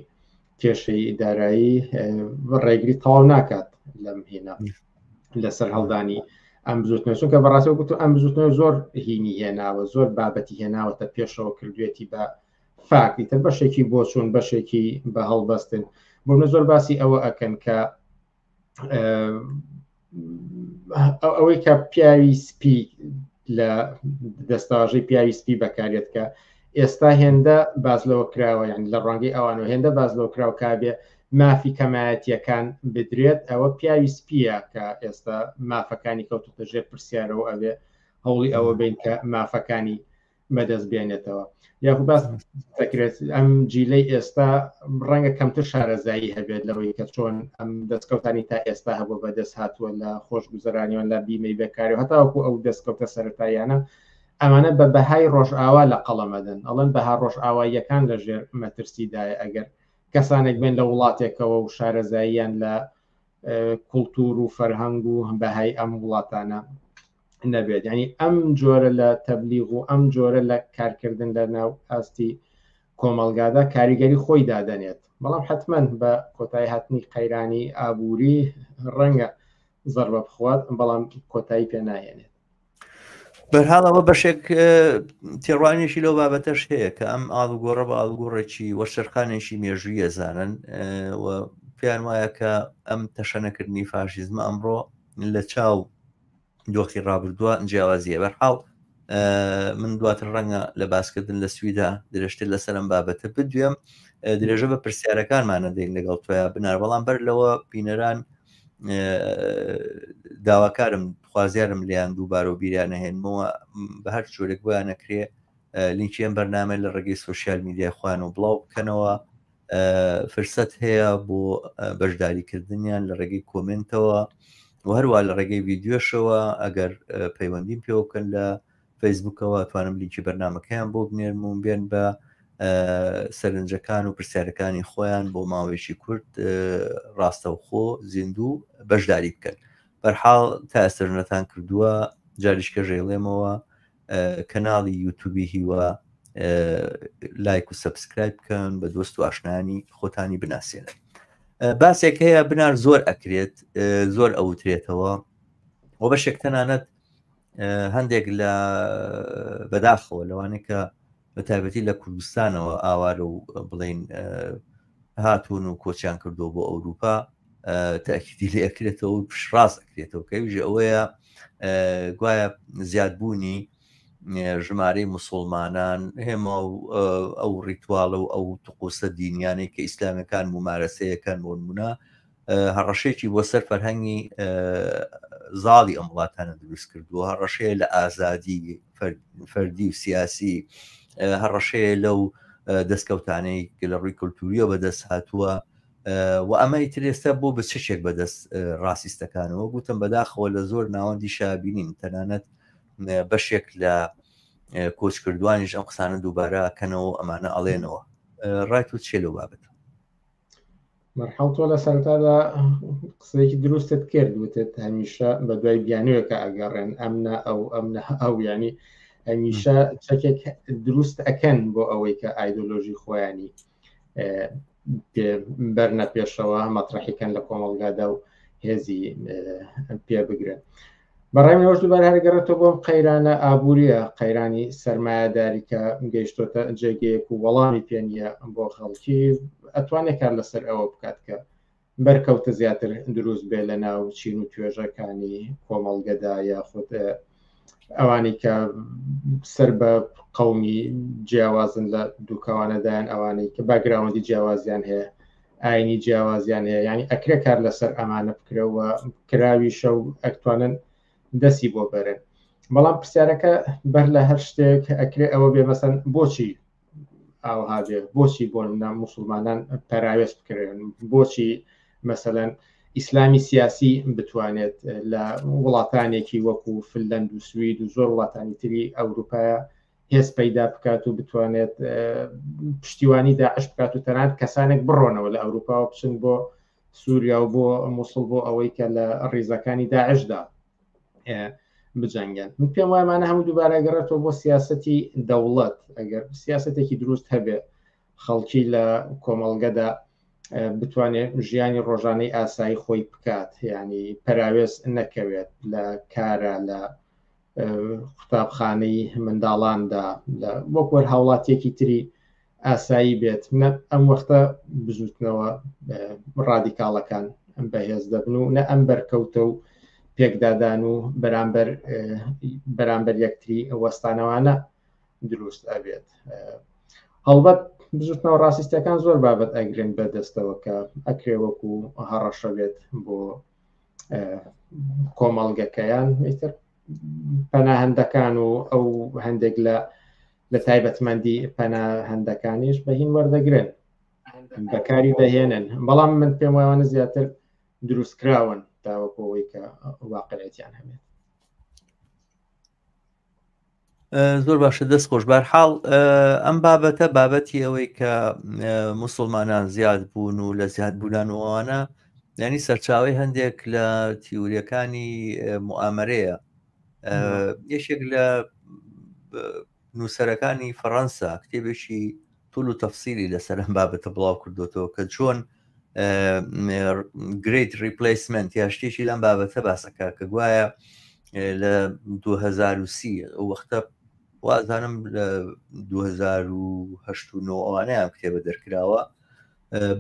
Speaker 2: کێشەی دارایی ڕێگری تەواو ناکات لەم هێنا لەسەر هەڵدانی ئەم بزوتنەوە. چونکە بەڕاستەوە گوتو ئەم بزوتنەوە زۆر هینی هێناوە، زۆر بابەتی هێناوەتە پێشەوە، کردوێتی بە فاکتی تر، بەشێکی بۆچوون، بەشێکی بە هەڵبەستن. بۆ منە زۆر باسی ئەوە ئەکەن کە ئەوەی کە پیاوی سپی لە دەستاژەی پیاوی سپی بەکارێت کە ئێستا هێندە باز لەوە کراوە، یان لە ڕوانگەی ئەوانەوە هێندە باز لەوە کراوە کابێ مافی کەمایەتیەکان بدرێت، ئەوە پیاوی سپیە کە ئێستا مافەکانی کەوتوتە ژێر پرسیارەوە، ئەوێ هەوڵی ئەوە بین کە مافەکانی بەدەست بێنێتەوە. یاخو باس دەکرێت ئەم جیلەی ئێستا ڕەنگە کەمتر شارەزایی هەبێت لەوەی کە چۆن ئەم دەستکەوتانی تا ئێستا هەبوو بەدەست هاتووە لە خۆشگوزەرانیان، لە بیمەی بێکاری و هەتاوەکو ئەو دەستکەوتە سەرەتاییانە، ئەمانە بە بەهای ڕۆژئاوا لە قەڵەمەدەن، ئەڵێن بەها ڕۆژئاواییەکان لەژێر مەترسیدایە ئەگەر کەسانێک بێن لە وڵاتێکەوە و شارەزاییان لە کولتوور و فەرهەنگ و بەهای ئەم وڵاتانە نەبێت. یعنی ئەم جۆرە لە تەبلیغ و ئەم جۆرە لە کارکردن لە ناو ئاستی کۆمەڵگادا کاریگەری خۆی دادەنێت. بەڵام حتمما بە کۆتایی هاتنی قەیرانی ئابووری ڕەنگە زەربە بخوات، بەڵام کۆتایی پێ ناهێنێت.
Speaker 1: بەرحاڵ ئەوە بەشێک تێڕوانێکی لەو بابەتەش هەیە کە ئەم ئاڵوگۆڕە بە ئاڵوگۆڕێکی وەرچەرخانێکی مێژوویە زانن و پێیان وایە کە ئەم تەشەنەکردنی فاشیزمە ئەمڕۆ لە چاو دۆخی ڕابردووە جیاوازیە. بەرحاڵ من دواتر ڕەنگە لە باسکردن لە سویدا درێژتر لەسەر ئەم بابەتە بدوێم. درێژە بە پرسیارەکانمانە دەین لەگەڵ تۆیا بنار، بەڵام بەر لەوە بینەران داواکارم، خوازیارم لیان دووبارە و بیریان نەهێنمەوە بە هەر جۆرێک بۆیان نەکرێ لینکی ئەم بەرنامە لە ڕێگەی سوسیال میدیای خۆیان و بڵاو بکەنەوە. فرسەت هەیە بۆ بەشداریکردنیان لە ڕێگەی کۆمنتەوە و هەروە لە ڕێگەی ڤیددیوشەوە. ئەگەر پەیوەندیم پێوە بکەن لە فەیسبوکەوە توانم لینکی بەرنمەکەیان بۆ بنێرم و بێن بە سەرنجەکان و پرسیارەکانی خۆیان بۆ ماوەیەکی کورت ڕاستەوخۆ زیندوو بەشداری بکەن. بەرحاڵ تا ئێستاش نەتان کردووە جاریشکە ژێڵێمەوە کەناڵی یوتوبی هیوا لایک و subscribe بکەن بە دۆست و ئاشنانی خۆتانی بناسێنن. باسێک هەیە بنار زۆر ئەکرێت زۆر ئەوترێتەوە و بەشێک تەنانەت هەندێک لە بەداخەوە لەوانەیە کە بە تایبەتی لە کوردستانەوە ئاوارە و بڵین هاتوون و کۆچیان کردووە بۆ ئەوروپا تاکیدی لێ ئەکرێتەوە و پشڕاست ئەکرێتەوە کە ئەویش ئەوەیە گوایە زیادبوونی ژمارەی مسلمانان هێما و ئەو ڕیتواڵە و ئەو تقوسە دینیانەی کە ئیسلامەکان ممارەسەیەکەن بۆ نمونە هەڕەشەیەکی بۆ سەر فەرهەنگی زاڵی ئەم وڵاتانە دروست کردووە، هەڕەشەیە لە ئازادی فەردی و سیاسی، هەڕەشەیە لەو دەستکەوتانەی کە لە ڕووی کولتوریەوە بەدەست هاتووە و ئەمە ئیتر ئێستا بۆ بە چەکێک بەدەست ڕاستیستەکانەوە. گوتم بەداخەوە لە زۆر ناوەندی شابینین تەنانەت بەشێک لە کۆچکردوانیش ئەم قسانە دووبارە کەنەوە ئەمانە ئەڵێنەوە. ڕای تۆ چیە لەو بابەتە؟
Speaker 2: مەرحەڵ تۆ لە سەرەتادا قسەیەکی دروستت کرد وتت هەمیشە بە دوای بیانوێکە ئەگەڕێن ئەمنە ئەو ئەمنە ئەو ینی هەمیشە چەکێک دروست ئەکەن بۆ ئەوەی کە ئایدۆلۆژی خۆیانی بەرنە پێشەوە مەترحیکەن لە کۆمەڵگادا و هێزی پێ بگرن. بەڕای من ئەوەش دووبارە هەر گەڕێتەوە بۆ ئەم قەیرانە ئابووریە، قەیرانی سەرمایەداری کە گەیشتۆتە جێگەیەک و وەڵامی پێ نییە بۆ خەڵکی، ئەتوانێت کار لەسەر ئەوە بکات کە بەرکەوتە زیاتر دروست بێ لە ناو چین و توێژەکانی کۆمەڵگەدا یاخود ئەوانەی کە سەر بە قەومی جیاوازن لە دووکەوانەدایان، ئەوانەی کە باگراوەندی جیاوازیان هەیە، ئاینی جیاوازیان هەیە، یعنی ئەکرێ کار لەسەر ئەمانە بکرێ و کراویشە و ئەتوانن دەسی بۆ بەرن. بەڵام پرسیارەکە بەر لە هەر شتێک ئەکرێ ئەوە بێ مەسەن بۆچی ئاوها بێ، بۆچی بۆ نمونە موسڵمانان پەراوێز بکرێن، بۆچی مەسەلەن ئیسلامی سیاسی بتوانێت لە وڵاتانێکی وەکو فنلند و سوید و زۆر وڵاتانی تری ئەوروپایە هێز پەیدا بکات و بتوانێت پشتیوانی داعش بکات و تەنانەت کەسانێک بڕۆنەوە لە ئەوروپاوە بچن بۆ سووریا و بۆ مووسڵ بۆ ئەوەی کە لە ڕیزەکانی داعشدا بجەنگن. من پێم وایە مانە هەموو دووبارە گەڕێتەوە بۆ سیاسەتی دەوڵەت. ئەگەر سیاسەتێکی دروست هەبێ خەڵکی لە کۆمەڵگەدا بتوانێت ژیانی ڕۆژانەی ئاسایی خۆی بکات، یعنی پەراوێز نەکەوێت لە کارە، لە قوتابخانەی منداڵاندا، لە وەک وەر هاوڵاتیەکی تری ئاسایی بێت، نە ئەم وەختە بزوتنەوە ڕادیکاڵەکان بەهێز دەبن و نە ئەم بەرکەوتە و پێکدادان و بەرامبەر بەرامبەر یەکتری وەستانەوانە دروست ئەبێت. هەڵبەت بزوتنەوە ڕاستیستەکان زۆر بابەت ئەگرن بەدەستەوە کە ئەکرێ وەکو هەڕەشە بێت بۆ کۆمەڵگەکەیان، ئیتر پەناهەندەکان و ئەو هەندێک لە لە تایبەتمەندی پەناهەندەکانیش بە هین وەردەگرن، بەکاری دەهێنن، بەڵام من پێم وایە زیاتر دروستکراون تاوەکو ئەوەی کە واقعێتیان هەبێت.
Speaker 1: زۆر باشە دەست خۆش. بارحاڵ ئەم بابەتە بابەتی ئەوەی کە مسلمانان زیاد بوون و لە زیاد بوونان وانە ینی سەرچاوی هەندێک لە تیوریەکانی موئامەرەیە. یەکێک لە نووسەرەکانی فەڕەنسا کتێبێکی تول و تەفسیلی لەسەر ئەم بابەتە بڵاو کردوێتەوە کە چۆن گرێت ریپلیسمنت یا شتێکی لەم بابەتە باسەکە کە گوایە لە 2030 ئەو وەختە وازانم لە 2009 ئەوانەیان کتێبە دەرکراوە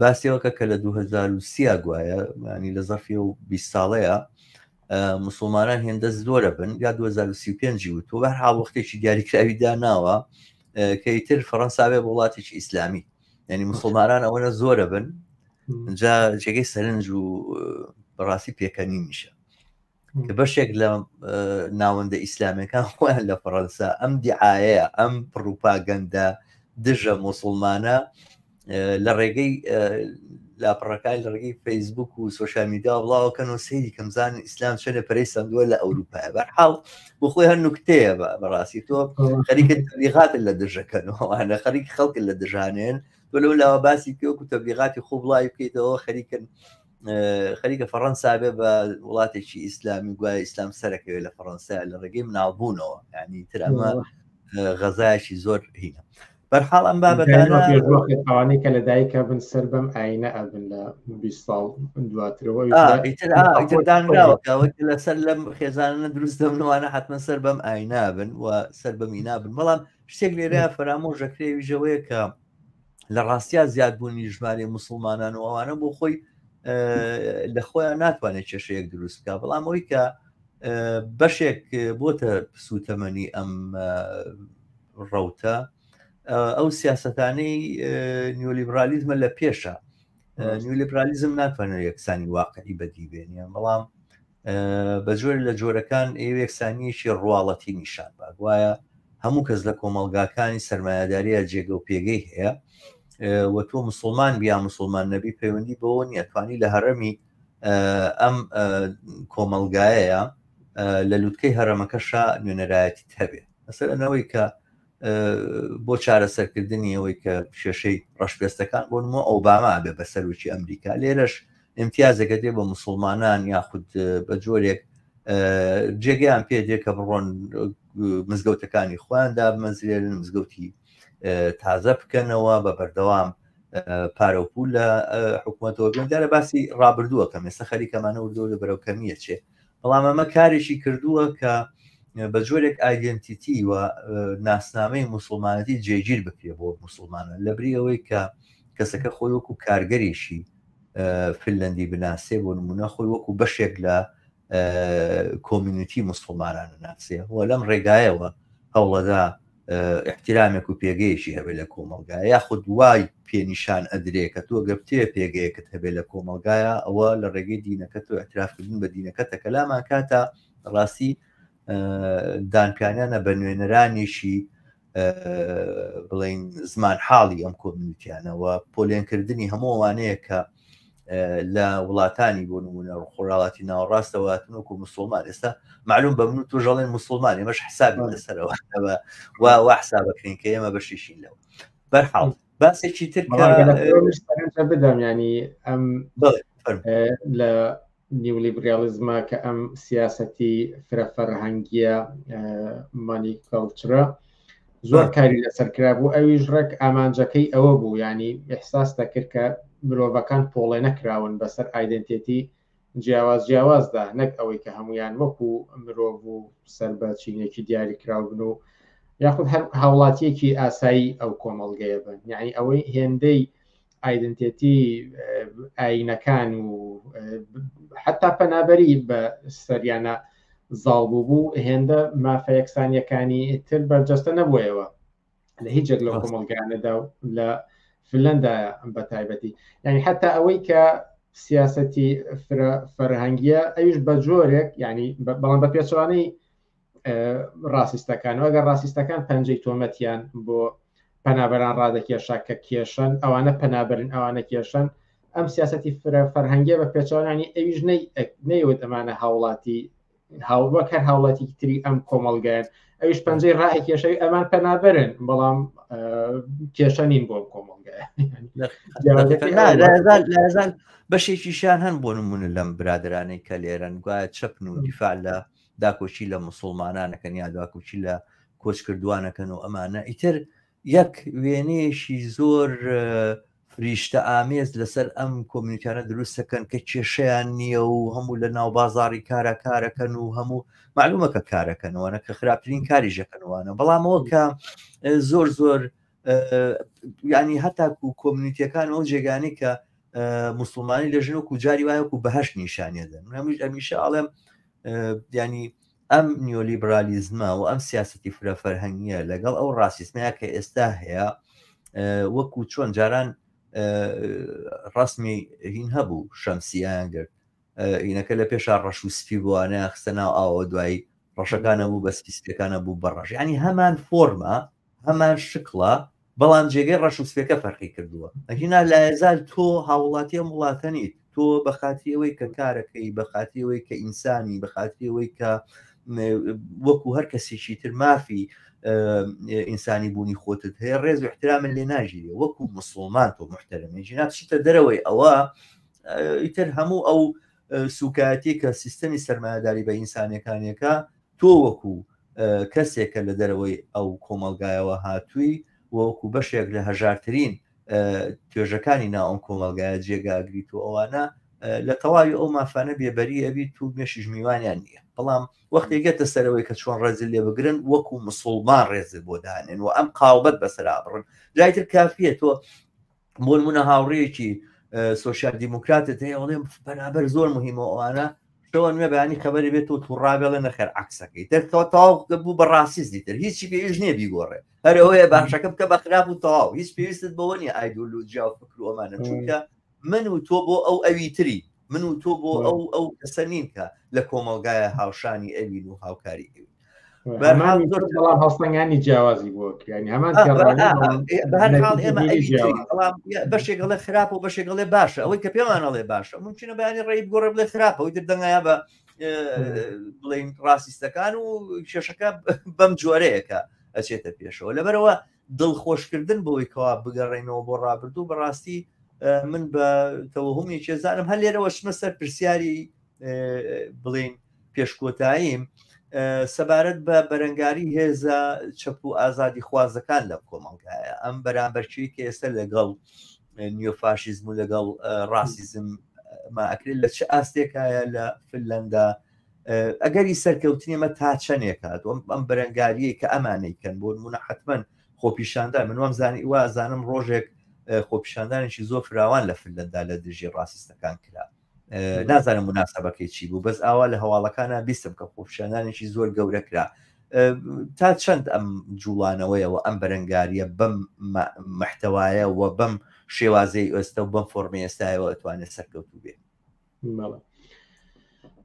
Speaker 1: باسیەوەکە کە لە 2030 گوایە ینی لە زەرفی و 20 ساڵەیە مسلمانان هێندە زۆرە بن یا 2035 وتووە هەر حاڵ وەختێکی دیاریکراوی داناوە کە ئیتر فەڕەنسا بێ بە وڵاتێکی ئیسلامی، یعنی مسلمانان ئەوەنە زۆرە بن جا جێگەی سەرنج و بەڕاستی پێکەنینیشە کە بەشێک لە ناوەندە ئیسلامیەکان خۆیان لە فەڕەنسا ئەم دیعاەیە ئەم پڕوپاگەندە دژە مسلمانە لە ڕێگەی لاپەڕەکانی لە ڕێگەی فەیسبوک و سۆشیال میدیا بڵاوەکەن و سەیری کەمزان ئیسلام چەنێ پەرەی سەندووە لە ئەوروپایە. بەرحاڵ بۆ خۆی هەر نوکتەیە بەڕاستی تۆ خەریکە تەبلیغاتت لە دژەکەن و ئەوانە خەریک خەڵکت لە دژانێن، تۆ لەو لاوە باسی بکەی وەکو تەبلیغاتی خۆ بڵاوی بکەیتەوە، خەریکن خەریکە فەڕەنسا بێ بە وڵاتێکی ئیسلامی، گوایە ئیسلام سەرەکەوێت لە فەڕەنسا لە ڕێگەی مناڵبوونەوە، یعنی تر ئەمە غەزایەکی زۆر هینە. بەرحاڵ ئەم بابەتانە
Speaker 2: ئەوانەی کە لە دایکە بن سەر بەم ئاینە ئەبن لە 20 ساڵ دواترەوە
Speaker 1: ئیتر دانراوە کە لەسەر لەم خێزانە دروست دەبنەوانە حتمما سەر بەم ئاینا بن و سەر بەمی نابن. بەڵام شتێک لێرە فەرامۆشەکرێ ویژەوەیە کە لە ڕاستیا زیادبوونی ژمارەی مسلمانان و ئەوانە بۆ خۆی لە خۆیان ناتوانێت کێشەیەک دروست بکە، بەڵام ئەوی کە بەشێک بۆتە سوتەمەنی ئەم ڕەوتە ئەو سیاستانەی نیۆلیبرالیزمە لە پێشە. نیۆلیبرالیزم ناتوانێت یەکسانی واقعی بەدی بێنیان، بەڵام بە جۆر لە جۆرەکان ئێوە یەکسانیەکی ڕواڵەتی نیشان با، گوایە هەموو کەس لە کۆمەڵگاکانی سەرمایەداریە جێگە و پێگەی هەیە و تۆ مسلمان بیا مسلمان نەبی پەیوەندی بەوە نییە، توانی لە هەرەمی ئەم کۆمەڵگایەیە لە لوتکەی هەرەمەکەشا نوێنەرایەتیت هەبێ. مەسەلەن ئەوەی کە بۆ چارەسەرکردنی ئەوەی کە کێشەی ڕەشپێستەکان بۆ نموونە ئۆباما بێ بە سەرۆکی ئەمریکا، لێرەش ئیمتیازێکە دێ بە مسلمانان یاخود بە جۆرێک جێگەیان پێ دێ کە بڕۆن مزگەوتەکانی خۆیان دابمەزرێنن، مزگەوتی تازە بکەنەوە، بە بەردەوام پارە و پول لە حکوومەتەوە بێن. دیارە باسی ڕابردووە کەم ئێستا خەریکەمانە وردەوە لە بەرەو کەمیە چێ، بەڵام ئەمە کارێکی کردووە کە بە جۆرێک identity و ناسنامەی مسلمانەتی جێگیر بکرێ بۆ مسلمانە، لەبری ئەوەی کە کەسەکە خۆی وەکو کارگەرێکی فنلندی بناسێ، بۆ نمونە خۆی وەکو بەشێک لە community مسلمانان ناسێ و لەم ڕێگایەوە هەوڵەدا ئیحترامێک و پێگەیەکی هەبێت لە کۆمەڵگا، یاخود وای پێنیشان ئەدرێ کە تۆ گەر بتەوێ پێگەیەکت هەبێت لە کۆمەڵگایە ئەوە لە ڕێگەی دینەکەت و اعترافکردن بە دینەکەتە کە لامان کاتە ڕاستی دانپیانیانە بە نوێنەرانێکی بڵین زمان حاڵی ئەم community یانەوە، پۆلێنکردنی هەموو ئەوانەیە کە لە وڵاتانی بۆ نمونە خۆراڵاتی ناوەڕاستەوە هاتن وەکو مسلمان. ئێستا معلوم بە من و تۆ ژەڵێن مسلمان، ئێمەش حسابی لەسەرەوە وا وا حسابەکەین کە ئێمە بەشیشین لەوە. بەرحاڵ باسێکی تر
Speaker 2: کە بدەم، ینی ئەم لە نیولیبرالیزمە کە ئەم سیاسەتی فرە فەرهەنگیە multiculture ە زۆر کاری لەسەر کرا بوو، ئەویش ڕێک ئامانجەکەی ئەوە بوو، ینی ئەحساس دەکرد کە مرۆڤەکان پۆڵێ نەکراون بەسەر identity جیاواز جیاوازدا، نەک ئەوەی کە هەمویان وەکو مرۆڤ و سەر بە چینێکی دیاری کراو بن و یاخود هەر هاوڵاتیەکی ئاسایی ئەو کۆمەڵگەیە بن. یعنی ئەوەی هێندەی identity ئاینەکان و حتا پەنابەری بە سەریانە زاڵ بوو بوو، هێندە مافە یەکسانیەکانی تر بەرجەستە نەبوویەوە لە هیچ یەک لەو کۆمەڵگانەدا و لە فنلندا بە تایبەتی. یعنی حتا ئەوەی کە سیاسەتی فرە فەرهەنگیە ئەویش بە جۆرێک، یعنی بەڵام بە پێچەوانەی ڕاستیستەکان، ئەگەر ڕاستیستەکان پەنجەی تۆمەتیان بۆ پەنابەران ڕادەکێشا کە کێشەن، ئەوانە پەنابەرن، ئەوانە کێشەن، ئەم سیاسەتی فرە فەرهەنگیە بە پێچەوانانی ئەویش نەیوت ئەمانە هاوڵاتی وەک هەر هاوڵاتیکی تری ئەم کۆمەڵگایەن، ئەویش پەنجەی ڕائکێشەوی ئەمان پەنابەرن بەڵام کێشە نین بۆ کۆمەڵگایە.
Speaker 1: لازال بەشێکیشیان هەن بۆ نمونە لەم برادرانەی کە لێرەن گوایە چەپن و دیفاع لە داکۆکی لە مسلمانانەکەن یا داکۆکی لە کۆچکردوانەکەن و ئەمانە، ئیتر یەک وێنەیەکی زۆر فریشتە ئامێز لەسەر ئەم community انە دروستەکەن کە کێشەیان نییە و هەموو لە ناو بازاری کارە کارەکەن و هەموو معلومە کە کارەکەنەوەە کە خراپترین کاری ژەکەنەوەە، بەڵامەوە کە زۆر زۆر ینی هەتاکو community ەکان ئەو جێگانی کە مسلمانی لە ژن و جاری وایە و بەهشت نیشانیدەن. هەمیش ئەمیشە ئاڵێم ینی ئەم نیۆلیبرالیزمە و ئەم سیاستی فرە فەرهەنگیە لەگەڵ ئەو ڕاسیسمەیە کە ئێستا هەیە، وەکو چۆن جاران ڕسمی هین هەبوو شەمسیان گرت ئینەکە لە پێشا ڕەش و سپی بووانە خستە ناو ئاوە، دوایی ڕەشەکانە بوو بە سپی سپیەکانە بوو بە ڕەش، ینی هەمان فۆرمە هەمان شکڵە. بەڵام جێگەی ڕەش و سپێکە فەرقی کردووە ئەگینا لایەزال تۆ هاوڵاتی ئەم وڵاتە نیت تۆ بە خاتری ئەوەی کە کارەکەی بە خاتری ئەوەی کە ئینسانی بە خاتری ئەوەی کە وەکو هەر کەسێکی تر مافی ئینسانی بوونی خۆتت هەیە ڕێز و احترامن لێ ناگیرێ وەکو مسلمان تۆ محتەرمی ژینا چیتە دەرەوەی ئەوە ئیتر هەموو ئەو سوکایەتی کە سیستەمی سەرمایەداری بە ئینسانەکانەکە تۆ وەکو کەسێک کە لە دەرەوەی ئەو کۆمەڵگایەوە هاتووی و وەکو بەشێک لە هەژارترین توێژەکانی ناو ئەم کۆمەڵگایە جێگا ئەگریت و ئەوانە لە تەواوی ئەو مافانە بێبەری ئەبیت و مێشیش میوانیان نییە بەڵام وەختێک گەتە سەرەوەی کە چۆن ڕێزت لێ بگرن وەکو مسلمان ڕێزت بۆ دانێن و ئەم قاڵبەت بەسەرا بڕن جایتر کافیە تۆ بۆ نمونە هاوڕێیەکی سۆسیال دیموکراتت هەیە ئەڵێم بەرابەر زۆر مهمە ئەوانە شەوە نوێ بەیانی خەبەری بێت و تووڕابێڵێ نەخێر عکسەکەی تر تەواو تەواو بوو بە ڕاستیست دیتر هیچی پێویست نییە بیگۆڕێ هەر ئەوەیە باشەکە بکە بە خراپ و تەواو هیچ پێویستت بەوە نییە ئایدۆلۆجیا و فکر و ئەمانە چونکە من و تۆ بۆ ئەو ئەوی تری من و تۆ بۆ ئەو ئەو کەسە نین کە لە کۆمەڵگایە هاوشانی ئەوین و هاوکاری ئەوین.
Speaker 2: بەرحاڵ بەڵام هەڵسەنگانی جیاوازی بۆ کرانی هەمان
Speaker 1: بەرحاڵ ئێمە بەڵام بەشێک ئەڵێ خراپ و بەشێک ئەڵێ باشە ئەوەی کە پێمان ئەڵێ باشە ممکنە بەیانی ڕێی بگۆڕێ بڵێ خراپە ئەوی تر دەنگایە بە بڵین ڕاستیستەکان و کێشەکە بەم جۆرەیەکە ئەچێتە پێشەوە لەبەرەوە دڵخۆشکردن بۆی کەوا بگەڕێنەوە بۆ ڕابردوو بەڕاستی من بە تەوەهمێکی زانم هەر لێرەوە شمە سەر پرسیاری بڵین پێشکۆتاییم سەبارەت بە بەرەنگاری هێزە چەپ و ئازادی خوازەکان لەم کۆمەڵگایە ئەم بەرامبەرچی کە ئێستا لەگەڵ نیۆفاشیزم و لەگەڵ ڕاسیزم ماکرێت لە چ ئاستێکایە لە فنلندا ئەگەری سەرکەوتنی ئەمە تا چەندێکات ئەم بەرەنگاریە کە ئەمانەیکەن بۆ نمونە حتمما خۆپیشاندان من وام زانی وازانم ڕۆژێک خۆپیشاندانێکی زۆر فراوان لە فنلندا لە دژی ڕاستەکان کرا نازانم مناسبەکەی چی بوو بەس ئاوا لە هەواڵەکانە بیستم کە خۆپیشاندانێکی زۆر گەورە کرا تا چەند ئەم جوڵانەوەیەوە ئەم بەرەنگاریە بەم محتەوایە و بەم شێوازەی ئێستا و بەم فۆرمی ئێستایەوە ئەتوانێت سەرکەوتوو بێ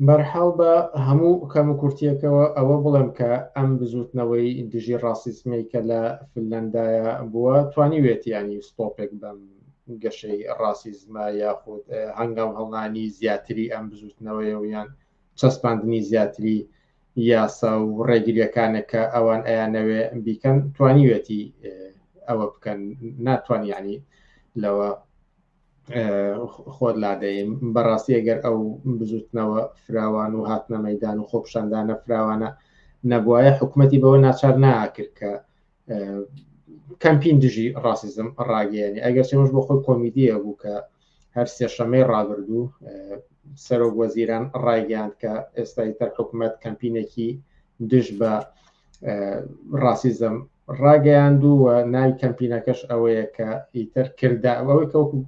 Speaker 2: بەرحاڵ بە هەموو کەم و کورتیەکەوە ئەوە بڵێم کە ئەم بزوتنەوەی دژی ڕاسیزمەی کە لە فنلەندایە بووە توانیوێتی ینی ستۆپێک بەم گەشەی ڕاسیزمە یاخود هەنگاو هەڵنانی زیاتری ئەم بزوتنەوەیە و یان چەسپاندنی زیاتری یاسا و ڕێگریەکانێک کە ئەوان ئەیانەوێ بیکەن توانیوێتی ئەوە بکەن ناتوان ینی لەوە خۆت لادەیم بەڕاستی ئەگەر ئەو بزوتنەوە فراوان و هاتنە مەدان و خۆپشاندانە فراوانە نەبواە حکوومەتی بەوە ناچار ناکرد کە کەمپین دژی ڕاستیزم ڕاگەیەنی ئەگەر چێمەش بۆ خۆی کۆمیدیە بوو کە هەر سێشەمەی ڕابردوو سەرۆک وەزیران ڕایگەیاند کە ئێستای تەر حکوومەت کەمپینێکی دژ بە ڕاسیزم ڕاگەیاند و ناوی کەمپینەکەش ئەوەیە کە ئیتر کردا ئەوەی کە وەکو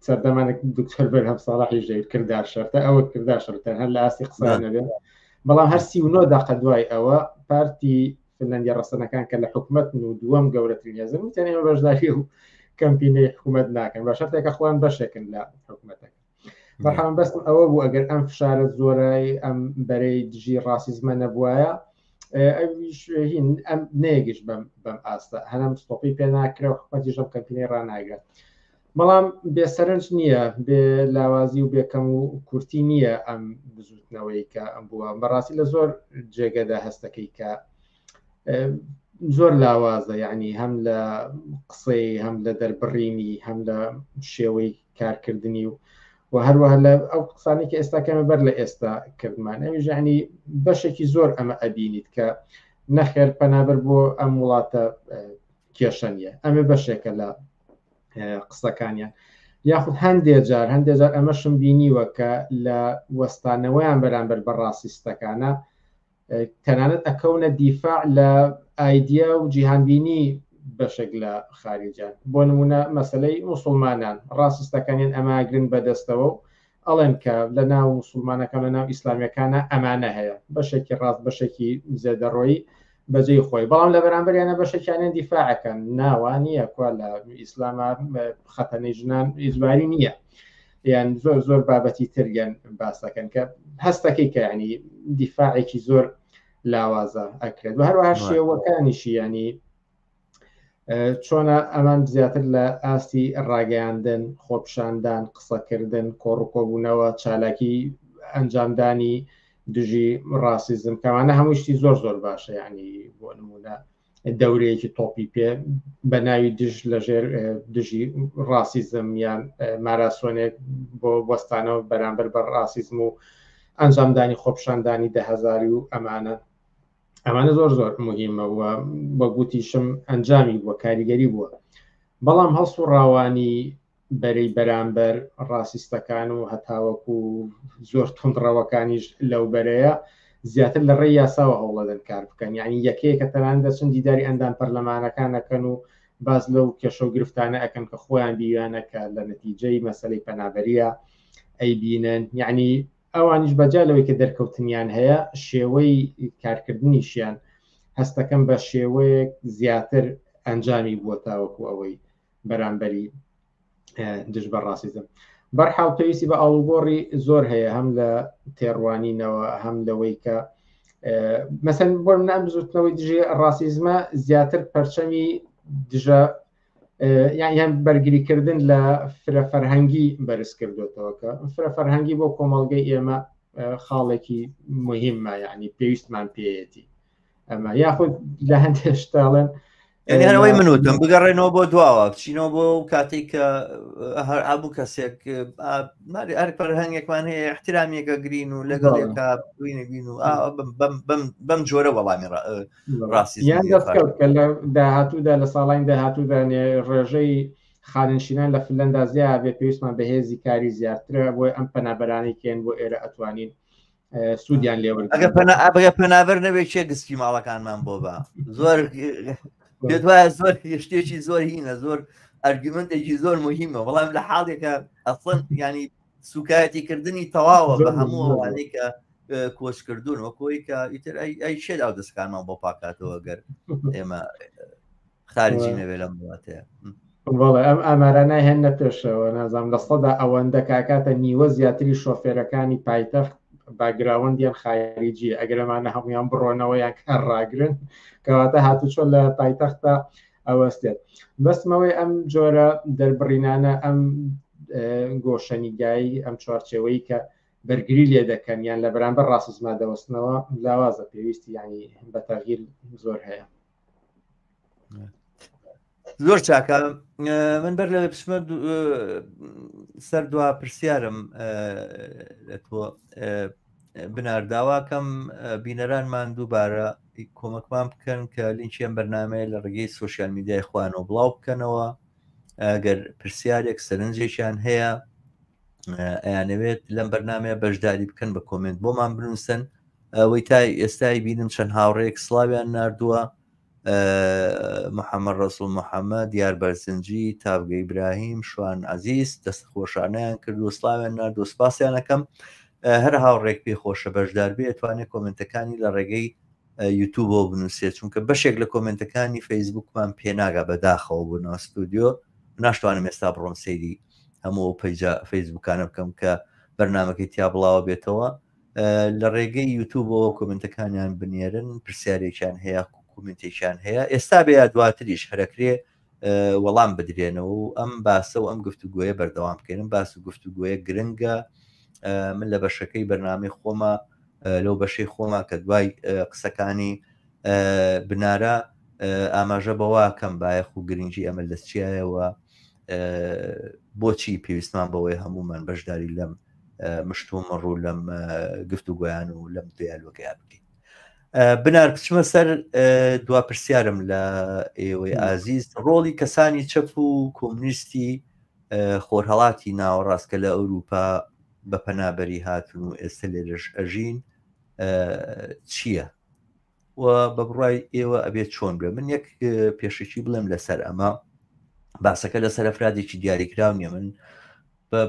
Speaker 2: سەردەمانێک دکتۆر بەرهەم ساڵحیش دەیوت کردار شەرتە ئەوە کردار شەرتە هەر لە ئاستی قسە نەبێت بەڵام هەر 39 دقە دوای ئەوە پارتی فنلەندیە ڕەسەنەکان کە لە حکومەتن و دووەم گەورەترین هێزن وتیان ئێمە بەشداری و کەمپینەی حکومەت ناکەن بە شەرتێکە خۆیان بەشێکن لە حکومەتەکە بەرحاڵ بەستم ئەوە بوو ئەگەر ئەم فشارە زۆرای ئەم بەرەی دژی ڕاسیزمە نەبوایە ئەویش هین ئەم نەیەگەشت بەم بەم ئاستە هەرم ستۆپی پێ ناکرێ و حکومەتیش ئەم کەمپینەی ڕاناگرێت بەڵام بێ سەرنج نییە بێ لاوازی و بێکەم و کورتی نییە ئەم بزوتنەوەی کە ئەم بووە بەڕاستی لە زۆر جێگەدا هەستەکەی کە زۆر لاوازە یعنی هەم لە قسەی هەم لە دەربڕینی هەم لە شێوەی کارکردنی و و هەروەها لە ئەو قسانی کە ئێستا کەمە بەر لە ئێستا کردمان ئەویش یعنی بەشێکی زۆر ئەمە ئەبینیت کە نەخێر پەنابەر بۆ ئەم وڵاتە کێشە نییە ئەمە بەشێکە لە قسەکانیان یاخود هەندێ جار هەندێ جار ئەمەشم بینیوە کە لە وەستانەوەیان بەرامبەر بە ڕاستیستەکانە تەنانەت ئەکەونە دیفاع لە ئایدیا و جیهانبینی بەشێک لە خاریجان بۆ نمونە مەسلەی موسڵمانان ڕاستیستەکانیان ئەماگرن بەدەستەوە و ئەڵێن کە لە ناو موسڵمانەکان لە ناو ئیسلامیەکانە ئەمانە هەیە بەشێکی ڕاست بەشێکی زێدەڕۆیی بەجێی خۆی بەڵام لە بەرامبەریانە بەشێکیانیان دیفاعەکەن ناوە نییە کوا لە ئیسلامە خەتەنەی ژنان ئیجباری نییە یان زۆر زۆر بابەتی تریان باسەکەن کە هەستەکەی کە ینی دیفاعێکی زۆر لاوازە ئەکرێت و هەروەها شێوەکانیشی ینی. چۆنە ئەمان زیاتر لە ئاستی ڕاگەیاندن، خۆپیشاندان، قسەکردن، کۆڕ و کۆبوونەوە، چالاکی ئەنجامدانی دژی ڕاسیزم کەوانە هەموو شتی زۆر زۆر باشە یعنی بۆ نمونە دەورەیەکی تۆپی پێ بە ناوی دژ لەژێر دژی ڕاسیزم یان ماراسۆنێک بۆ وەستانەوە بەرامبەر بە ڕاسیزم و ئەنجامدانی خۆپشاندانی دەهزاری و ئەمانە ئەمانە زۆر زۆر مهمە و بە گوتیشم ئەنجامی بووە کاریگەری بووە بەڵام هەڵس و ڕاوانی بەرەی بەرامبەر ڕاسیستەکان و هەتاوەکو زۆر توندڕەوەکانیش لەو بەرەیە زیاتر لە ڕێی یاساوە هەوڵەدەن کار بکەن یعنی یەکەیەکە تەنانەت دەچن دیداری ئەندام پەرلەمانەکان ئەکەن و باس لەو کێشە و گرفتانە ئەکەن کە خۆیان بیویانە کە لە نەتیجەی مەسەلەی پەنابەریە ئەیبینن یعنی ئەوانیش بەجا لەوەی کە دەرکەوتنیان هەیە شێوەی کارکردنیشیان هەستەکەم بە شێوەیەک زیاتر ئەنجامی بووە تاوەکو ئەوەی بەرامبەری دژ بە ڕاستیزم بەرحاڵ پێویستی بە ئاڵوگۆڕی زۆر هەیە هەم لە تێڕوانینەوە هەم لەوەی کە مەسەن بۆ من ئەم بزوتنەوەی دژی ڕاستیزمە زیاتر پەرچەمی دژە یان بەرگریکردن لە فرە فەرهەنگی بەرز کردوێتەوە کە فرە فەرهەنگی بۆ کۆمەڵگەی ئێمە خاڵێکی مهمە یعنی پێویستمان پێیەتی ئەمە یاخود لە هەندێک شتاڵێن
Speaker 1: یعنی هەرەوەی من وتم بگەڕێنەوە بۆ دواوە بچینەوە بۆ کاتێک کە هەر ئابوو کەسێک هەر فەرهەنگێکمان هەیە احترامیەکە گرین و لەگەڵ یەکا بین و بەم جۆرە وەڵامی ڕاستی
Speaker 2: یان دەستکەوت کە لە داهاتوودا لە ساڵانی داهاتوودا ڕێژەی خانەنشینان لە فنلەندا زیاد بێ پێویستمان بە هێزی کاری زیاترە بۆی ئەم پەنابەرانەی کێن بۆ ئێرە ئەتوانین سوودیان لێوەرگرین.
Speaker 1: ئەگە پەنا ئەگە پەنابەر نەبێت کێ گسکی ماڵەکانمان بۆ بە زۆر پێت وایە زۆر شتێکی زۆر هینە زۆر ئەرگومنتێکی زۆر مهمە بەڵام لە حاڵێکە ئەسڵەن ینی سوکایەتی کردنی تەواوە بە هەموو ئەوانەی کە کۆچکردوون وەکۆی کە ئیتر ئەی شێت ئەو دەستکانمان بۆ پاکاتەوە گەر ئێمە خارجی نەبێ لەم وڵاتەیە.
Speaker 2: بەڵێ ئەم ئامارانە هێنە پێشەوە نازانم لە سەدا ئەوەندە کاکاتە نیوە زیاتری شۆفێرەکانی پایتەخت باگراوەندیان خاریجیە ئەگەر ئەمانە هەمویان بڕۆنەوە یان کار ڕاگرن کەواتە هاتوچۆ لە پایتەختە ئەوەستێت بەسمەوەی ئەم جۆرە دەربڕینانە ئەم گۆشەنیگایی ئەم چوارچێوەی کە بەرگری لێ دەکەن یان لە بەرامبەر ڕاستزما دەوەستنەوە لاوازە پێویستی ینی بە تەغییر زۆر هەیە.
Speaker 1: زۆر چاکە من بەر لە بچمە سەر دوا پرسیارم لە تۆ بنارداواکەم بینەرانمان دووبارە کۆمەکمان بکەن کە لینکی ئەم بەرنمەیە لە ڕێگەی سوسیال میدیای خوانەوە بڵاو بکەنەوە ئەگەر پرسیارێک سەرنجێکیان هەیە ئەیانەوێت لەم بەرنمەیە بەشداری بکەن بە کۆمنت بۆمان بنووسن ئەوەی تا ئێستای بینم چەند هاوڕێک سڵاویان نردووە محەممەد ڕسول محەممەد دیار بەرزنجی تاڤگە ئیبراهیم شوان عزیز دەست خۆشانیان کرد و سلااویان نرد و سپاسیانەکەم هەر هاوڕێک پێ خۆشە بەشدار بێ توانێت کۆمنتەکانی لە ڕێگەی یوتوبەوە بنووسێت چونکە بەشێک لە کۆمنتەکانی فەیسبوکمان پێناگا بەداخەوە بۆ ناو ستودیۆ ناشتوانم ئێستا بڕۆم سەیری هەموو ئەو پەیجە فەیسبوکانە بکەم کە بەرنمەکەی تیا بڵاوە بێتەوە لە ڕێگەی یوتوبەوە کۆمنتەکانیان بنێرن پرسیارێکیان هەیە کۆمنتێکیان هەیە ئێستا بێ یا دواتریش هەرەکرێ وەڵام بدرێنەوە و ئەم باسە و ئەم گفتوگوۆیە بەردەوام بکەین باس و گفتوگوۆیە گرنگە من لە بەشەکەی بەرنامەی خۆمە لەو بەشەی خۆما کە دوای قسەکانی بنارە ئاماژە بەوە کەم بایەخ و گرنگی ئەمە لە چیایەوە بۆچی پێویستمان بەوەی هەمومان بەشداری لەم مشتومڕ و لەم گفتوگۆیان و لەم دیالۆگەیان بکەین بنار بچمە سەر دوا پرسیارم لە ئێوەی ئازیز ڕۆڵی کەسانی چەپ و کۆمنیستی خۆرهەڵاتی ناوەڕاست کە لە ئەوروپا بە پەنابەری هاتون و ئێستا لێرەش ئەژین چییە؟ و بە بڕای ئێوە ئەبێت چۆن بێ من یەک پێشەکی بڵێم لەسەر ئەمە باسەکە لەسەر ئەفرادێکی دیاریکراو نییە من بە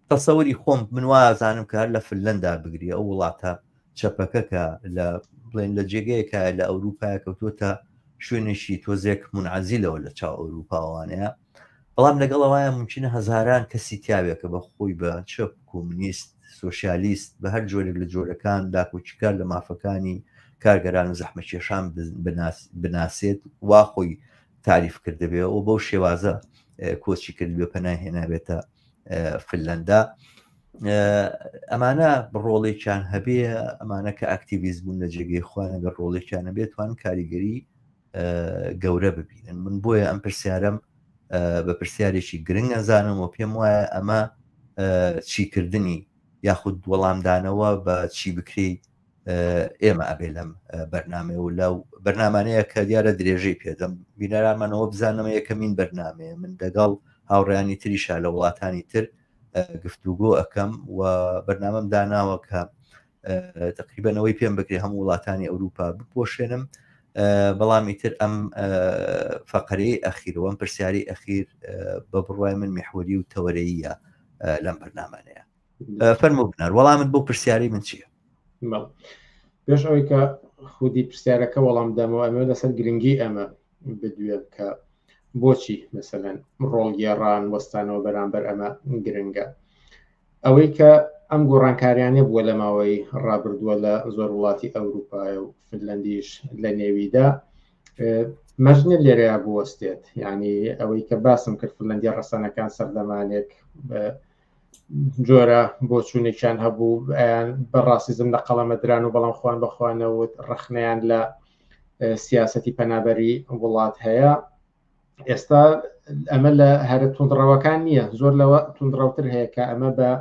Speaker 1: تەسەوری خۆم من وازانم کە هەر لە فنلەندا بگری ئەو وڵاتە چەپەکە کە لە بڵێن لە جێگەیەکە لە ئەوروپا کەوتووەتە شوێنێکی تۆزێک منعزیلەوە لە چاو ئەوروپاوانەیە بەڵام لەگەڵ ئەوەیە ممکنە هەزاران کەسی تیاوێ کە بە خۆی بە چەپ، کۆمونیست، سۆسیالیست، بە هەر جۆرێک لە جۆرەکان داکۆکیکار لە مافەکانی کارگەران و زەحمەتکێشان بناسێت وا خۆی تاریف کردبێ و بەو شێوازە کۆچی کردبێ پەنای هێنابێتە فنلندا. ئەمانە ڕۆڵێکیان هەبێ، ئەمانە کە ئەکتیڤیست بوون لە جێگەی خۆیان گەر ڕۆڵێکیان هەبێت توان کاریگەری گەورە ببینن. من بۆیە ئەم پرسیارم بە پرسیارێکی گرنگ ئەزانم و پێم وایە ئەمە چیکردنی یاخود وەڵامدانەوە بە چی بکری ئێمە ئەبێ لەم بەرنامەیە و لەو بەرنامانەیە کە دیارە درێژەی پێدەم. بینەرانمانەوە بزانەمە یەکەمین بەرنامەیە من دەگەڵ هاوڕیانی تریشا لە وڵاتانی تر گفتوگۆ ئەەکەم و بەرنامەم داناوە کە تقریبەنەوەی پێم بکرێ هەموو وڵاتانی ئەوروپا بپۆشێنم. بەڵام ئیتر ئەم فەقەرەی ئەخیر و ئەم پرسیاری ئەخیر بە بڕوای من میحوەری و تەوەرەیە لەم بەرنامانەیە. فەرموو بنار، وەڵامت بۆ پرسیاری من چییە؟
Speaker 2: پێش ئەوەی کە خودی پرسیارەکە وەڵام دەمەوە ئەمە لەسەر گرنگی ئەمە بدوێم کە بۆچی مەسەلەن ڕۆڵگێڕان وەستانەوە بەرامبەر ئەمە گرنگە. ئەوەی کە ئەم گۆڕانکاریانە بووە لە ماوەی ڕابردووە لە زۆر وڵاتی ئەوروپای و فنلندیش لە نێویدا، مەرج نییە لێرەیا بوەستێت. یعنی ئەوەی کە باسم کرد فنلندیە ڕەسەنەکان سەردەمانێک جۆرە بۆچوونێکیان هەبوو، ئەیان بە ڕاستیزم لە قەڵەمەدران و بەڵام خوان بەخوانەوت ڕەخنەیان لە سیاسەتی پەنابەری وڵات هەیە. ئێستا ئەمە لە هەرە توندڕەوەکان نییە، زۆر لەوە توندڕەوتر هەیە کە ئەمە بە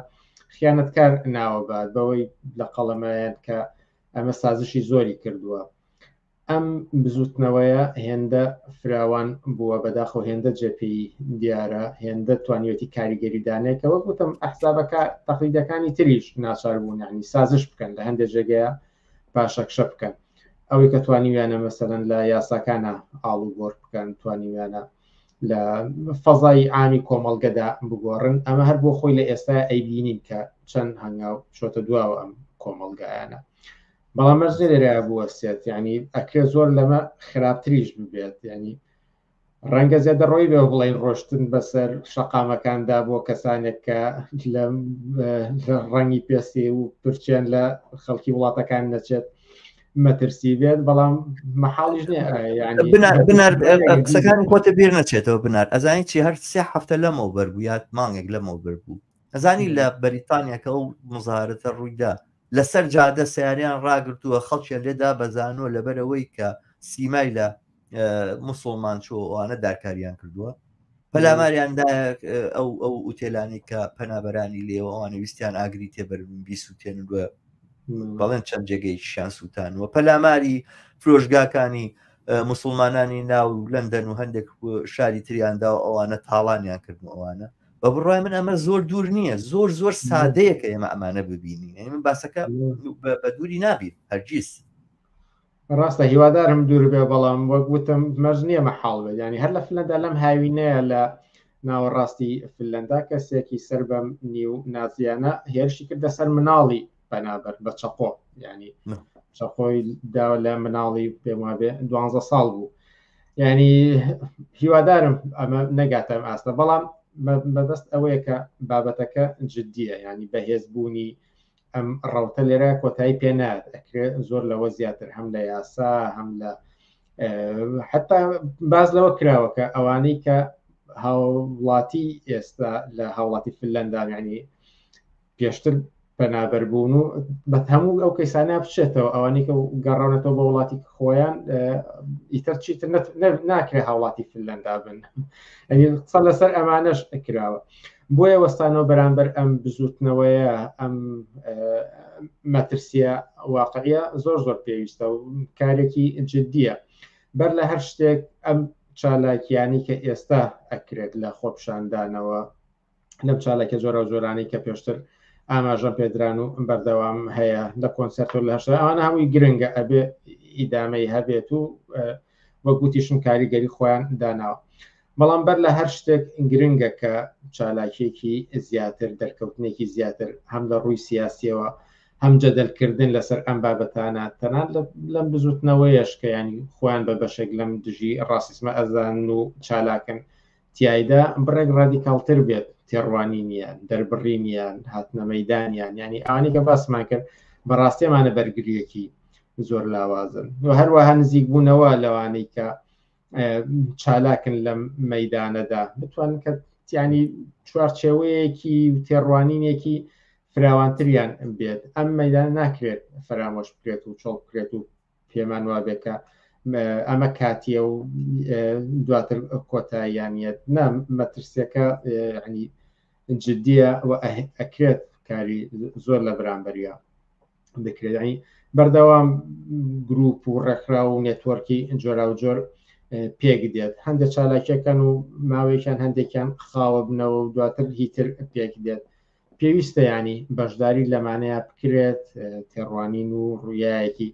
Speaker 2: خیانەتکار ناوەبات، بەوەی لە قەڵەمایەن کە ئەمە سازشی زۆری کردووە. ئەم بزوتنەوەیە هێندە فراوان بووە، بەداخەوە هێندە جێپێی دیارە، هێندە توانیوێتی کاریگەری دانێت کە وەک وتم ئەحزابەکە تەقلیدەکانی تریش ناچار بوون یعنی سازش بکەن، لە هەندێک جێگەیە پاشەکشە بکەن. ئەوەی کە توانیویانە مەسەلەن لە یاساکانە ئاڵوگۆڕ بکەن، توانیویانە لە فەزای عامی کۆمەڵگەدا بگۆڕن، ئەمە هەر بۆ خۆی لە ئێستا ئەیبینین کە چەند هەنگاو چۆتە دواوە ئەم کۆمەڵگایانە. بەڵام مەرج نییە لێرە بوەستێت، یعنی ئەکرێ زۆر لەمە خراپتریش ببێت. یعنی ڕەنگە زیادەڕۆیی بێ بڵێین ڕۆشتن بەسەر شەقامەکاندا بۆ کەسانێک کە لە ڕەنگی پێستی و پرچیان لە خەڵکی وڵاتەکان نەچێت مەترسی بێت، بەڵام مەحاڵیش نییە.
Speaker 1: قسەکانی خۆتە بیر نەچێتەوە بنار، ئەزانی چی، هەر سێ هەفتە لەمەوبەر بوو یان مانگێک لەمەوبەر بوو، ئەزانی لە بەریتانیا کە ئەو مزارەتە ڕوویدا لەسەر جادە سیاریان ڕاگرتووە، خەڵکیان لێدا بەزانووە لەبەرەوەی کە سیمای لە مسلمان چۆ ئەوانە دارکاریان کردووە، پەلاماریان ئەو ئەو ئوتێلانی کە پەنابەرانی لێوە ئەوانە ویستیان ئاگری تێبەرن بیسووتێن و بەڵێن چەند جێگەیشیان سووتانوە، پەلاماری فرۆشگاکانی مسلمانانی ناو لەندەن و هەندێک شاری تریاندا و ئەوانە تاڵانیان کردن ئەوانە. بە بڕای من ئەمە زۆر دوور نییە، زۆر زۆر سادەیە کە ئێمە ئەمانە ببینین. یعنی من باسەکە بە دووری نابین هەرگیز.
Speaker 2: ڕاستە، هیوادارم دوور بێ، بەڵام وەک وتم مەرج نییە مەحاڵ بێت. یعنی هەر لە فنلندا لەم هاوینەیە لە ناوەڕاستی فنلندا کەسێکی سەر بەم نیو نازیانە هێرشی کردە سەر مناڵی پەنابەر بە چەقۆ، یعنی چەقۆی داوە لە مناڵی پێم وابێ 12 ساڵ بوو. یعنی هیوادارم ئەمە نەگاتە ئەم ئاستە، بەڵام مەبەست ئەوەیە کە بابەتەکە جدیە، یعنی بەهێزبوونی ئەم ڕەوتە لێرە کۆتایی پێ نات، ئەکرێ زۆر لەوە زیاتر هەم لە یاسا هەم لە حتا باز لەوە کراوە کە ئەوانەی کە هاوڵاتی ئێستا لە هاوڵاتی فنلندا یعنی پێشتر پەنابەر بوون و بە هەموو ئەو کەسانە بچێتەوە ئەوانەی کە گەڕاونەتەوە بە وڵاتی خۆیان ئیتر چیتر ناکرێ هاوڵاتی فنلندا بن. ئەنی قسە لەسەر ئەمانەش کراوە. بۆیە وەستانەوە بەرامبەر ئەم بزوتنەوەیە، ئەم مەترسیە واقعیە زۆر زۆر پێویستە و کارێکی جدیە. بەر لە هەر شتێک ئەم چالاکیانی کە ئێستا ئەکرێت لە خۆپشاندانەوە، لەم چالاکیە جۆرە جۆرانەی کە پێشتر ئاماژەم پێدران و بەردەوام هەیە لە کۆنسێرت و لە هەشتا، ئەوانە هەمووی گرنگە، ئەبێ ئیدامەی هەبێت و وەک وتیشم کاریگەری خۆیان داناوە. بەڵام بەر لە هەر شتێک گرنگە کە چالاکیەکی زیاتر، دەرکەوتنێکی زیاتر هەم لە ڕووی سیاسیەوە هەم جەدەلکردن لەسەر ئەم بابەتانە، تەنانەت لەم بزوتنەوەیەش کە ینی خۆیان بە بەشێک لەم دژی ڕاسیسمە ئەزانن و چالاکن تیایدا، بڕێک ڕادیکاڵتر بێت تێڕوانینیان، دەربڕینیان، هاتنە مەیدانیان، یعنی ئەوانەی کە باسمان کرد بەڕاستی ئەمانە بەرگریەکی زۆر لاوازن و هەروەها نزیکبوونەوە لەوانەی کە چالاکن لەم مەدانەدا بتوانن کە ینی چوارچێوەیەکی و تێڕوانینێکی فراوانتریان بێت ئەم مەدان ناکرێت فەرامۆش بکرێت و چۆڵ بکرێت و پێمان وابێت کە ئەمە کاتیە و دواتر کۆتاییانیت نا مەترسیەکە ینی جدیە و ئەکرێت کاری زۆر لە بەرامبەریا بکرێت ینی بەردەوام گروپ و ڕێکخرا و نێتۆرکی جۆرا و جۆر پێک دێت هەندێک چالاکیەکان و ماوەیەکیان هەندێکیان خاوە بنەوە و دواتر هیتر پێک دێت پێویستە ینی بەشداری لەمانەیە بکرێت تێڕوانین و ڕویایەکی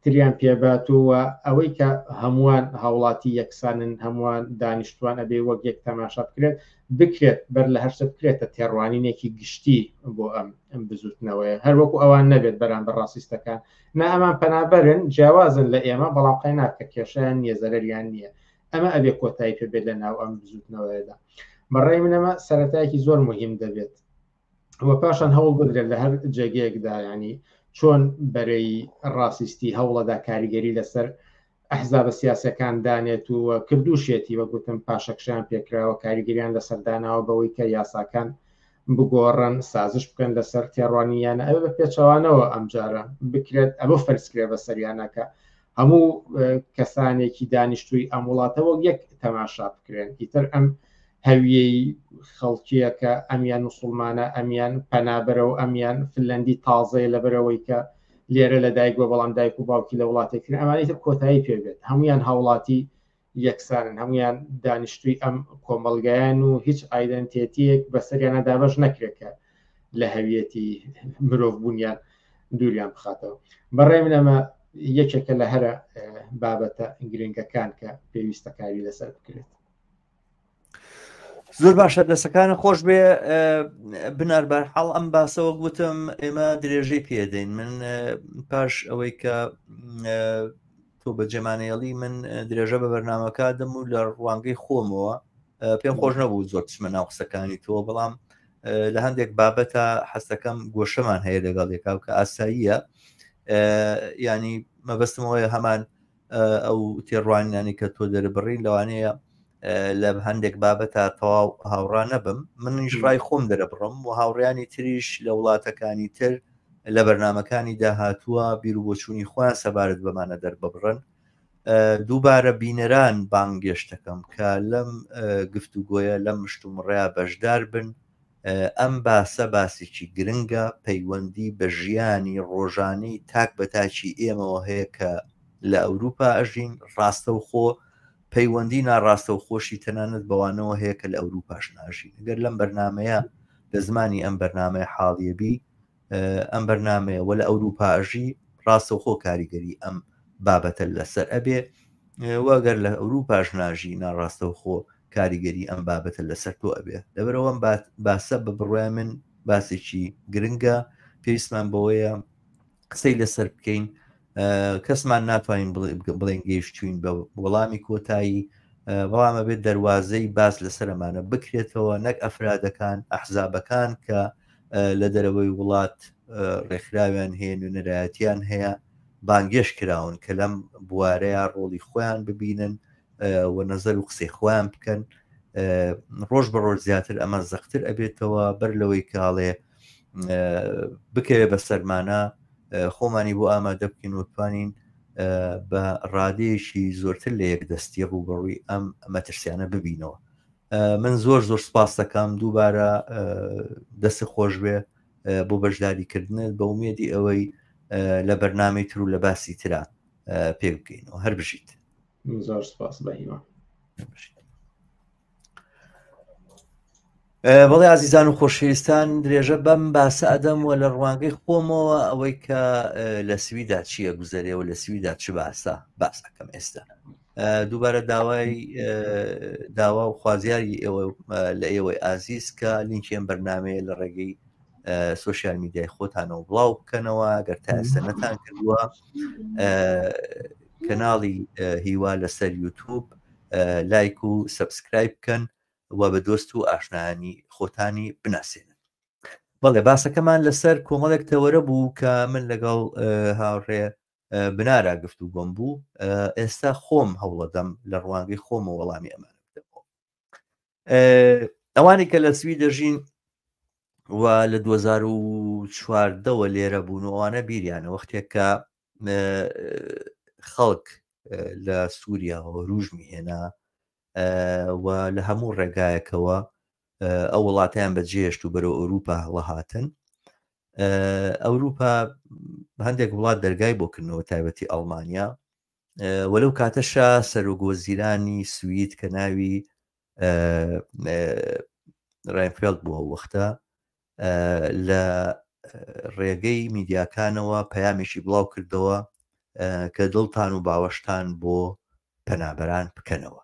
Speaker 2: تریان پێبات و ئەوەی کە هەمووان هاوڵاتی یەکسانن هەمووان دانیشتوان ئەبێ وەک یەک تەماشا بکرێت بکرێت بەر لە هەرشتە بکرێتە تێڕوانینێکی گشتی بۆ ئەم ئەم بزوتنەوەیە هەروەکو ئەوان نەبێت بەرامبەر ڕاستیستەکان نا ئەمان پەنابەرن جیاوازن لە ئێمە بەڵام قەیناکە کێشیان نییە زەرەریان نییە ئەمە ئەبێ کۆتایی پێ بێت لە ناو ئەم بزوتنەوەیەدا بەڕای من ئەمە سەرەتایەکی زۆر مهم دەبێت و پاشان هەوڵ بدرێت لە هەر جێگەیەکدا ینی چۆن بەرەی ڕاستیستی هەوڵەدا کاریگەری لەسەر ئەحزابە سیاسەکان دانێت و کردوشێتی وە گوتم پاشەکشان پێکراوە کاریگەریان لەسەر داناوە بەوەی کە یاساکان بگۆڕن سازش بکەن لەسەر تێڕوانیانە ئەوە بە پێچەوانەوە ئەمجارە بکرێت ئەوە فەرزکرێ بەسەریانەکە هەموو کەسانێکی دانیشتووی ئەم وڵاتە وەک یەک تەماشا بکرێن ئیتر ئەم هەویەی خەڵکیە کە ئەمیان مسلمانە ئەمیان پەنابەرە و ئەمیان فنلندی تازەیە لەبەرەوەی کە لێرە لە دایک بووە بەڵام دایک و باوکی لە وڵاتێکترن ئەمانەی تر کۆتایی پێبێت هەمویان هاوڵاتی یەکسانن هەمویان دانیشتووی ئەم کۆمەڵگایان و هیچ ئایدنتێتیەک بەسەریانە دابەش نەکرێت کە لە هەویەتی مرۆڤ بوونیان دووریان بخاتەوە بەڕێ من ئەمە یەکێکە لە هەرە بابەتە گرنگەکان کە پێویستە کاری لەسەر بکرێت.
Speaker 1: زۆر باشە دەسەکانە خۆش بێ بنار بەرحاڵ ئەم باسەوە گوتم ئێمە درێژەی پێدەین من پاش ئەوەی کە تۆ بە جەمانەیەڵی من درێژە بە بەرنمەکە دەم و لە ڕوانگەی خۆمەوە پێم خۆش نەبوو زۆر بچمە ناو قسەکانی تۆ بەڵام لە هەندێک بابەتە حەستەکەم گۆشەمان هەیە لەگەڵ یەکاو کە ئاساییە ینی مەبەستمەوەی هەمان ئەو تێڕوانینانی کە تۆ دەربڕین لەوانەیە لە هەندێک بابەتە تەواو هاوڕا نەبم منیش ڕای خۆم دەرەبڕم و هاوڕیانی تریش لە وڵاتەکانی تر لە بەرنمەکانی داهاتووە بیر و بۆچوونی خۆیان سەبارەت بەمانە دەرببڕن دووبارە بینەران بانگێشتەکەم کە لەم گفتوگۆیە لەم مشتومڕەیە بەشدار بن ئەم باسە باسێکی گرنگە پەیوەندی بە ژیانی ڕۆژانەی تاک بە تاکی ئێمەوە هەیە کە لە ئەوروپا ئەژین ڕاستەوخۆ پەیوەندی ناڕاستەوخۆشی تەنانەت بەوانەوە هەیە کە لە ئەوروپاش ناژین گەر لەم بەرنمەیە لە زمانی ئەم بەرنمەیە حاڵیەبی ئەم بەرنمەیە وە لە ئەوروپا ئەژی ڕاستەوخۆ کاریگەری ئەم بابەتە لەسەر ئەبێ وەگەر لە ئەوروپاش ناژی ناڕاستەوخۆ کاریگەری ئەم بابەتە لەسەر تۆ ئەبێ لەبەرەوەم باسە بە بڕوای من باسێکی گرنگە پێویستمان بەوەیە قسەی لەسەر بکەین کەسمان ناتوانین بڵێن گەیشتوین بە وەڵامی کۆتایی بەڵام ئەبێت دەواازەی باس لەسەرمانە بکرێتەوە نەک ئەفرادەکان ئەحزابەکان کە لە دەرەوەی وڵات ڕێکخراویان هەیە نوێنەرایەتیان هەیە بانگێش کراون کە لەم بوارەیە ڕۆڵی خۆیان ببینن و نەزەر و قسەی خۆیان بکەن ڕۆژ بە ڕۆژ زیاتر ئەمە زەختر ئەبێتەوە بەر لەوەی کاڵێ بکەوێ بە سەرمانە خۆمانی بۆ ئامادە بکەین و توانین بە ڕادەیەکی زۆرتر لە یەک دەستی ڕووبەڕووی ئەم مەترسیانە ببینەوە من زۆر زۆر سپاس دەکەم دووبارە دەست خۆش بێ بۆ بەشداریکردنت بە ئومێدی ئەوەی لە بەرنمەی تر و لە باسی ترا پێک بکەینەوە هەر بژیت
Speaker 2: زۆر سپاس بە هیوا
Speaker 1: بەڵێ ئازیزان و خۆشەویستان درێژە بەم باسە ئەدەم و لە ڕوانگەی خۆمەوە ئەوەی کە لە سویدا چییە گوزەرێ و لە سویدا چ باسە باس ئەەکەم ئێستا دووبارە داوای داوا و خوازیاری ئێوە لە ئێوەی ئازیز کە لینکی ئەم بەرنمەیە لە ڕێگەی سوسیال میدیای خۆتانەوە بڵاو بکەنەوە گەر تا ئێستا نەتان کردووە کەناڵی هیوا لەسەر یوتوب لایک و subscribe بکەن و بە دۆست و ئاشنایانی خۆتانی بناسێنن بەڵێ باسەکەمان لەسەر کۆمەڵێک تەوەرە بوو کە من لەگەڵ هاوڕێ بنارا گفتوگۆم بوو، ئێستا خۆم هەوڵەدەم لە ڕوانگەی خۆمەوە وەڵامی ئەمانە بدەمەوە. ئەوانەی کە لە سوید دەژین و لە 2014ەوە لێرە بوون و ئەوانە بیریانە وەختێک کە خەڵک لە سووریاوە وروژمی هێنا و لە هەموو ڕێگایەکەوە ئەو وڵاتیان بەجێهێشت و بەرەو ئەوروپا هەڵەهاتن. ئەوروپا هەندێک وڵات دەرگای بۆ کردنەوە تایبەتی ئەڵمانیا و لەو کاتەشا سەرۆک وەزیرانی سوید کە ناوی ڕاینفێلد بووە وەختە لە ڕێگەی میدیاکانەوە پەیامێکی بڵاو کردەوە کە دڵتان و باوەشتان بۆ پەنابەران بکەنەوە.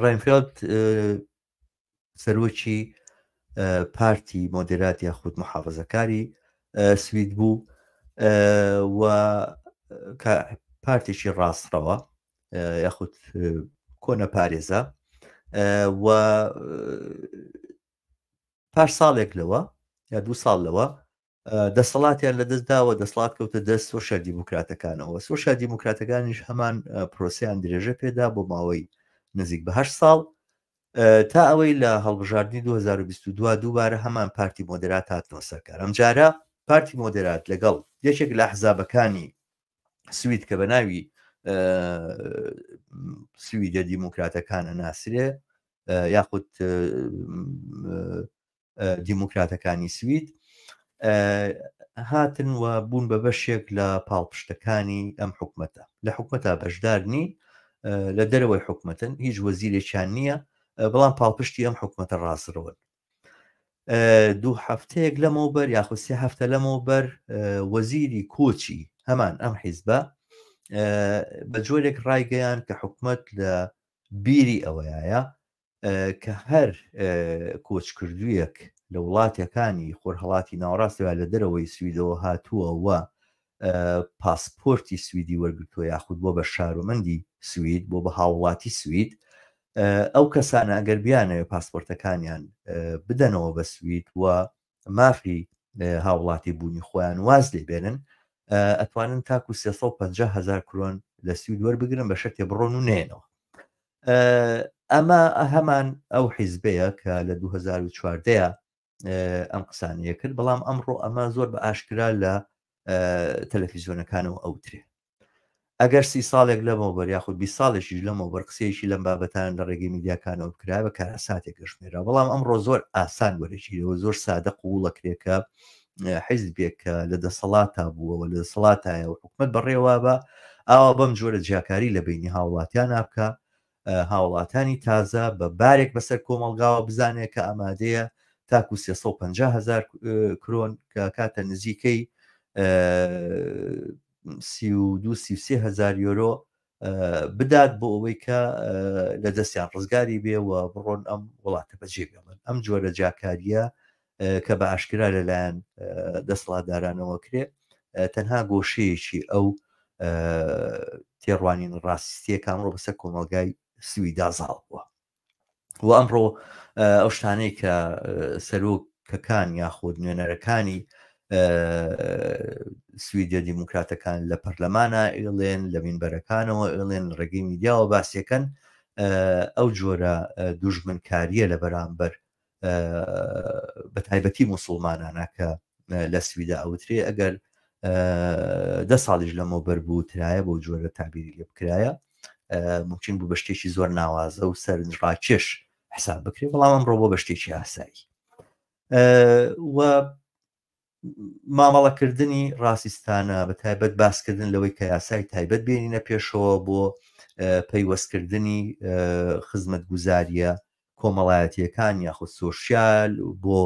Speaker 1: ڕاینفێلد سەرۆکی پارتی مۆدێرات یاخود محافزەکاری سوید بوو و پارتێکی ڕاستڕەوە یاخود کۆنە پارێزە و پاش ساڵێک لەوە یا دوو ساڵ لەوە دەسەڵاتیان لەدەست داوە، دەسەڵات کەوتە دەست سۆشیال دیموکراتەکانەوە. سۆشیال دیموکراتەکانیش هەمان پرۆسەیان درێژە پێدا بۆ ماوەی نزیک بە هەشت ساڵ تا ئەوەی لە هەڵبژاردنی 2022 دووبارە هەمان پارتی مۆدێرات هاتنەوە سەرکار. ئەمجارە پارتی مۆدێرات لەگەڵ یەکێک لە ئەحزابەکانی سوید کە بە ناوی سویدە دیموکراتەکانە ناسرێ یاخود دیموکراتەکانی سوید هاتن و بوون بە بەشێک لە پاڵپشتەکانی ئەم حکومەتە. لە حکومەتا بەشدار نین، لە دەرەوەی حکومەتن، هیچ وەزیرێکیان نییە، بەڵام پاڵپشتی ئەم حکومەتە ڕاستڕەوەن. دوو هەفتەیەک لەمەوبەر یاخود سێ هەفتە لەمەوبەر وەزیری کۆچی هەمان ئەم حیزبە بە جۆرێک ڕایگەیان کە حکومەت لە بیری ئەوەیە کە هەر کۆچکردوویەک لە وڵاتەکانی خۆرهەڵاتی ناوەڕاستەوە لە دەرەوەی سویدەوە هاتووە و پاسپۆرتی سویدی وەرگرتووە یاخود بۆ بە شارۆمەندی سوید بۆ بە هاوڵاتی سوید ئەو کەسانە ئەگەر بیانەوێ پاسپۆرتەکانیان بدەنەوە بە سوید و مافی هاوڵاتی بوونی خۆیان واز لێ بێنن ئەتوانن تاکو 350 هزار کرۆن لە سوید وەربگرن بە شەرتێ بڕۆن و نێنەوە. ئەمە هەمان ئەو حیزبەیە کە لە 2014 ئەم قسانەیە کرد، بەڵام ئەمڕۆ ئەمە زۆر بە ئاشکرا لە تەلەفیزیۆنەکانەوە ئەوترێ. ئەگەر سی ساڵێک لەمەوبەر یاخود 20 ساڵێکیش لەمەوبەر قسەیەکی لەم بابەتان لە ڕێگەی میدیاکانەوە بکرا بە کارەساتێک گەشمێرا، بەڵام ئەمڕۆ زۆر ئاسان وەرەگیرەوە، زۆر سادە قووڵەکرێ کە حیزبێک کە لە دەسەڵاتا بووە و لە دەسەڵاتایە و حکومەت بەڕێوە بە ئاوا بەم جۆرە جیاکاری لە بینی هاوڵاتیان بکە، هاوڵاتانی تازە بە بارێک بەسەر کۆمەڵگاوە بزانێت کە ئامادەیە تاکو 350 هزار کرۆن کە کاتە نزیکەی 32 33 هزار یۆرۆ بدات بۆ ئەوەی کە لە دەستیان ڕزگاری بێ و بڕۆن ئەم وڵاتە بەجێ بێڵن. ئەم جۆرە جیاکاریە کە بە ئاشکرا لەلایەن دەسەڵاتدارانەوە کرێ تەنها گۆشەیەکی ئەو تێڕوانین ڕاستیە کە ئەمڕۆ بەسەر کۆمەڵگای سویدا زاڵ بووە و ئەمڕۆ ئەو شتانەی کە سەرۆکەکان یاخود نوێنەرەکانی سویدە دیموکراتەکان لە پەرلەمانە ئێڵێن، لە مینبەرەکانەوە ئێڵێن، لە ڕێگەی میدیاوە باسیەکەن، ئەو جۆرە دوژمنکاریە لە بەرامبەر بە تایبەتی موسڵمانانە کە لە سویدا ئەوترێ، ئەگەر دە ساڵیش لەمەوبەر بوترایە بەو جۆرە تابیری لێ بکرایە ممکن بوو بە شتێکی زۆر ناوازە و سەرنجڕاکێش حساب بکرێ، بەڵام ئەمڕۆ بۆ بە شتێکی ئاسایی و مامەڵەکردنی ڕاستیستانە، بە تایبەت باسکردن لەوەی کە یاسای تایبەت بێنینە پێشەوە بۆ پەیوەستکردنی خزمەتگوزاریە کۆمەڵایەتیەکان یاخود سۆشیال بۆ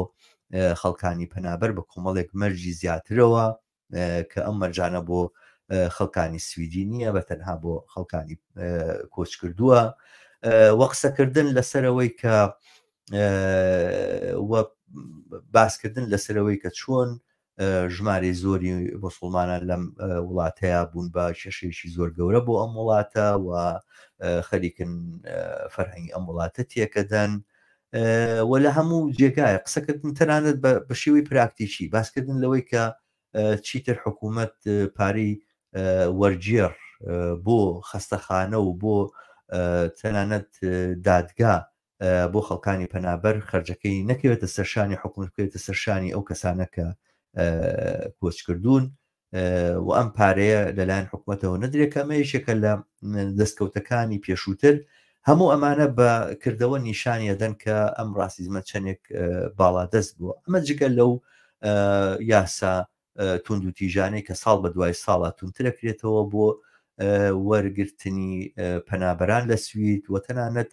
Speaker 1: خەڵکانی پەنابەر بە کۆمەڵێک مەرجی زیاترەوە کە ئەم مەرجانە بۆ خەڵکانی سویدی نییە، بە تەنها بۆ خەڵکانی کۆچکردووە، وە قسەکردن لەسەرەوەی کە و باسکردن لەسەرەوەی کە چۆن ژمارەی زۆری مسلمانان لەم وڵاتەیە بوون بە کێشەیەکی زۆر گەورە بۆ ئەم وڵاتە و خەریکن فەرهەنگی ئەم وڵاتە تێکەدەن و لە هەموو جێگایە قسەکردن، تەنانەت بە شێوەی پراکتیکی باسکردن لەوەی کە چیتر حکوومەت پارەی وەرگێڕ بۆ خەستەخانە و بۆ تەنانەت دادگا بۆ خەڵکانی پەنابەر خەرجەکەی نەکەوێتە سەرشانی حکومەت بکەوێتە سەرشانی ئەو کەسانە کە کۆچکردوون و ئەم پارەیە لەلایەن حکومەتەوە نەدرێت کە ئەمە یەکێکە لە دەستکەوتەکانی پێشووتر هەموو ئەمانە بە کردەوە نیشانی ئەدەن کە ئەم ڕاسیزمە چەندێک باڵادەست بووە ئەمە جگە لەو یاسا توند و تیژانەی کە ساڵ بە دوای ساڵە توندترەکرێتەوە بۆ وەرگرتنی پەنابەران لە سوید و تەنانەت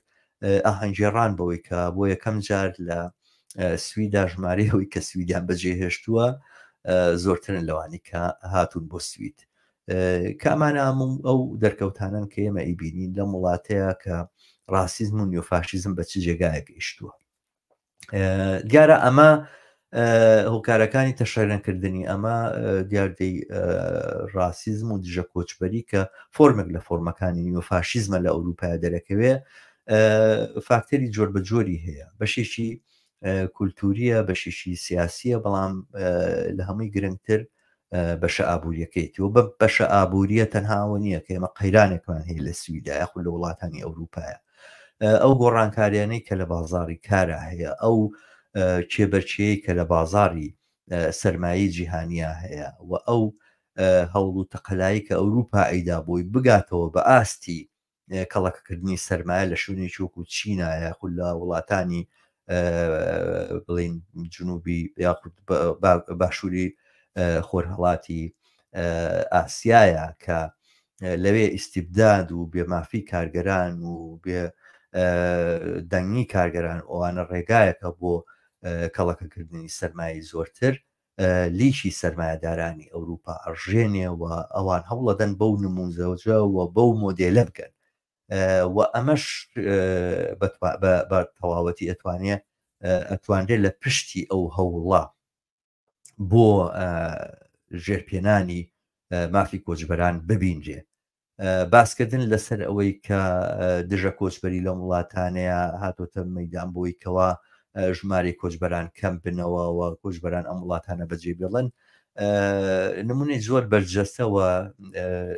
Speaker 1: ئاهەنگگێڕان بەوەی کە بۆ یەکەم جار لە سویدا ژمارەی ئەوەی کە سویدیان بەجێهێشتووە زۆرترن لەوانی کە هاتوون بۆ سوید کامانە ئەو دەرکەوتانن کە ئێمە ئیبینین لەم وڵاتەیە کە ڕاسیزم و نیۆفاشیزم بە چ جێگایەک گەیشتووە دیارە ئەمە هۆکارەکانی تەشەنەکردنی ئەمە دیاردەی ڕاسیزم و دژە کۆچبەری کە فۆرمێک لە فۆرمەکانی نیۆفاشیزمە لە ئەوروپای دەرەکەوێ فاکتەری جۆر بە جۆری هەیە بەشێکی کولتوریە بەشێکی سیاسیە بەڵام لە هەمووی گرنگتر بەشە ئابوووریەکەیتی و بە بەشە ئابووریە تەنهاوە نییە کە ئێمە قەیرانێکمان هەیە لە سویدا یاخود لە وڵاتانی ئەوروپایە ئەو گۆڕانکاریانەی کە لە بازاری کارا هەیە ئەو کێبەرچەیە کە لە بازاری سەرمایەی جیهانیا هەیە و ئەو هەوڵ و تەقەلایی کە ئەوروپا ئەیدا بۆی بگاتەوە بە ئاستی کەڵەکەکردنی سەرمایە لە شوێنێکی وەکو چینا یاخود لە وڵاتانی بڵین جنوبی یاخود باشووری خۆرهەڵاتی ئاسیایە کە لەوێ ئیسیبداد و بێمافی کارگەران و بێ دەنگی کارگەران ئەوانە ڕێگایەکە بۆ کەڵەکەکردنی سەرمایەی زۆرتر لیکی سەرمایەدارانی ئەوروپا ئەڕژێنێ و ئەوان هەوڵەدەن بەو نموزەوجە و بەو مۆدێلە بگەن و ئەمەش بە تەواوەتی ئەتوانێ ئەتوانرێت لە پشتی ئەو هەوڵە بۆ ژێرپێنانی مافی کۆچبەران ببینرێ باسکردن لەسەر ئەوەی کە دژە کۆچبەری لەم وڵاتانەیە هاتۆتە مەدان بۆی کەوا ژمارەی کۆچبەران کەم بنەوە و کۆچبەران ئەم وڵاتانە بەجێ بێڵن نمونەی زۆر بەرجەستەوە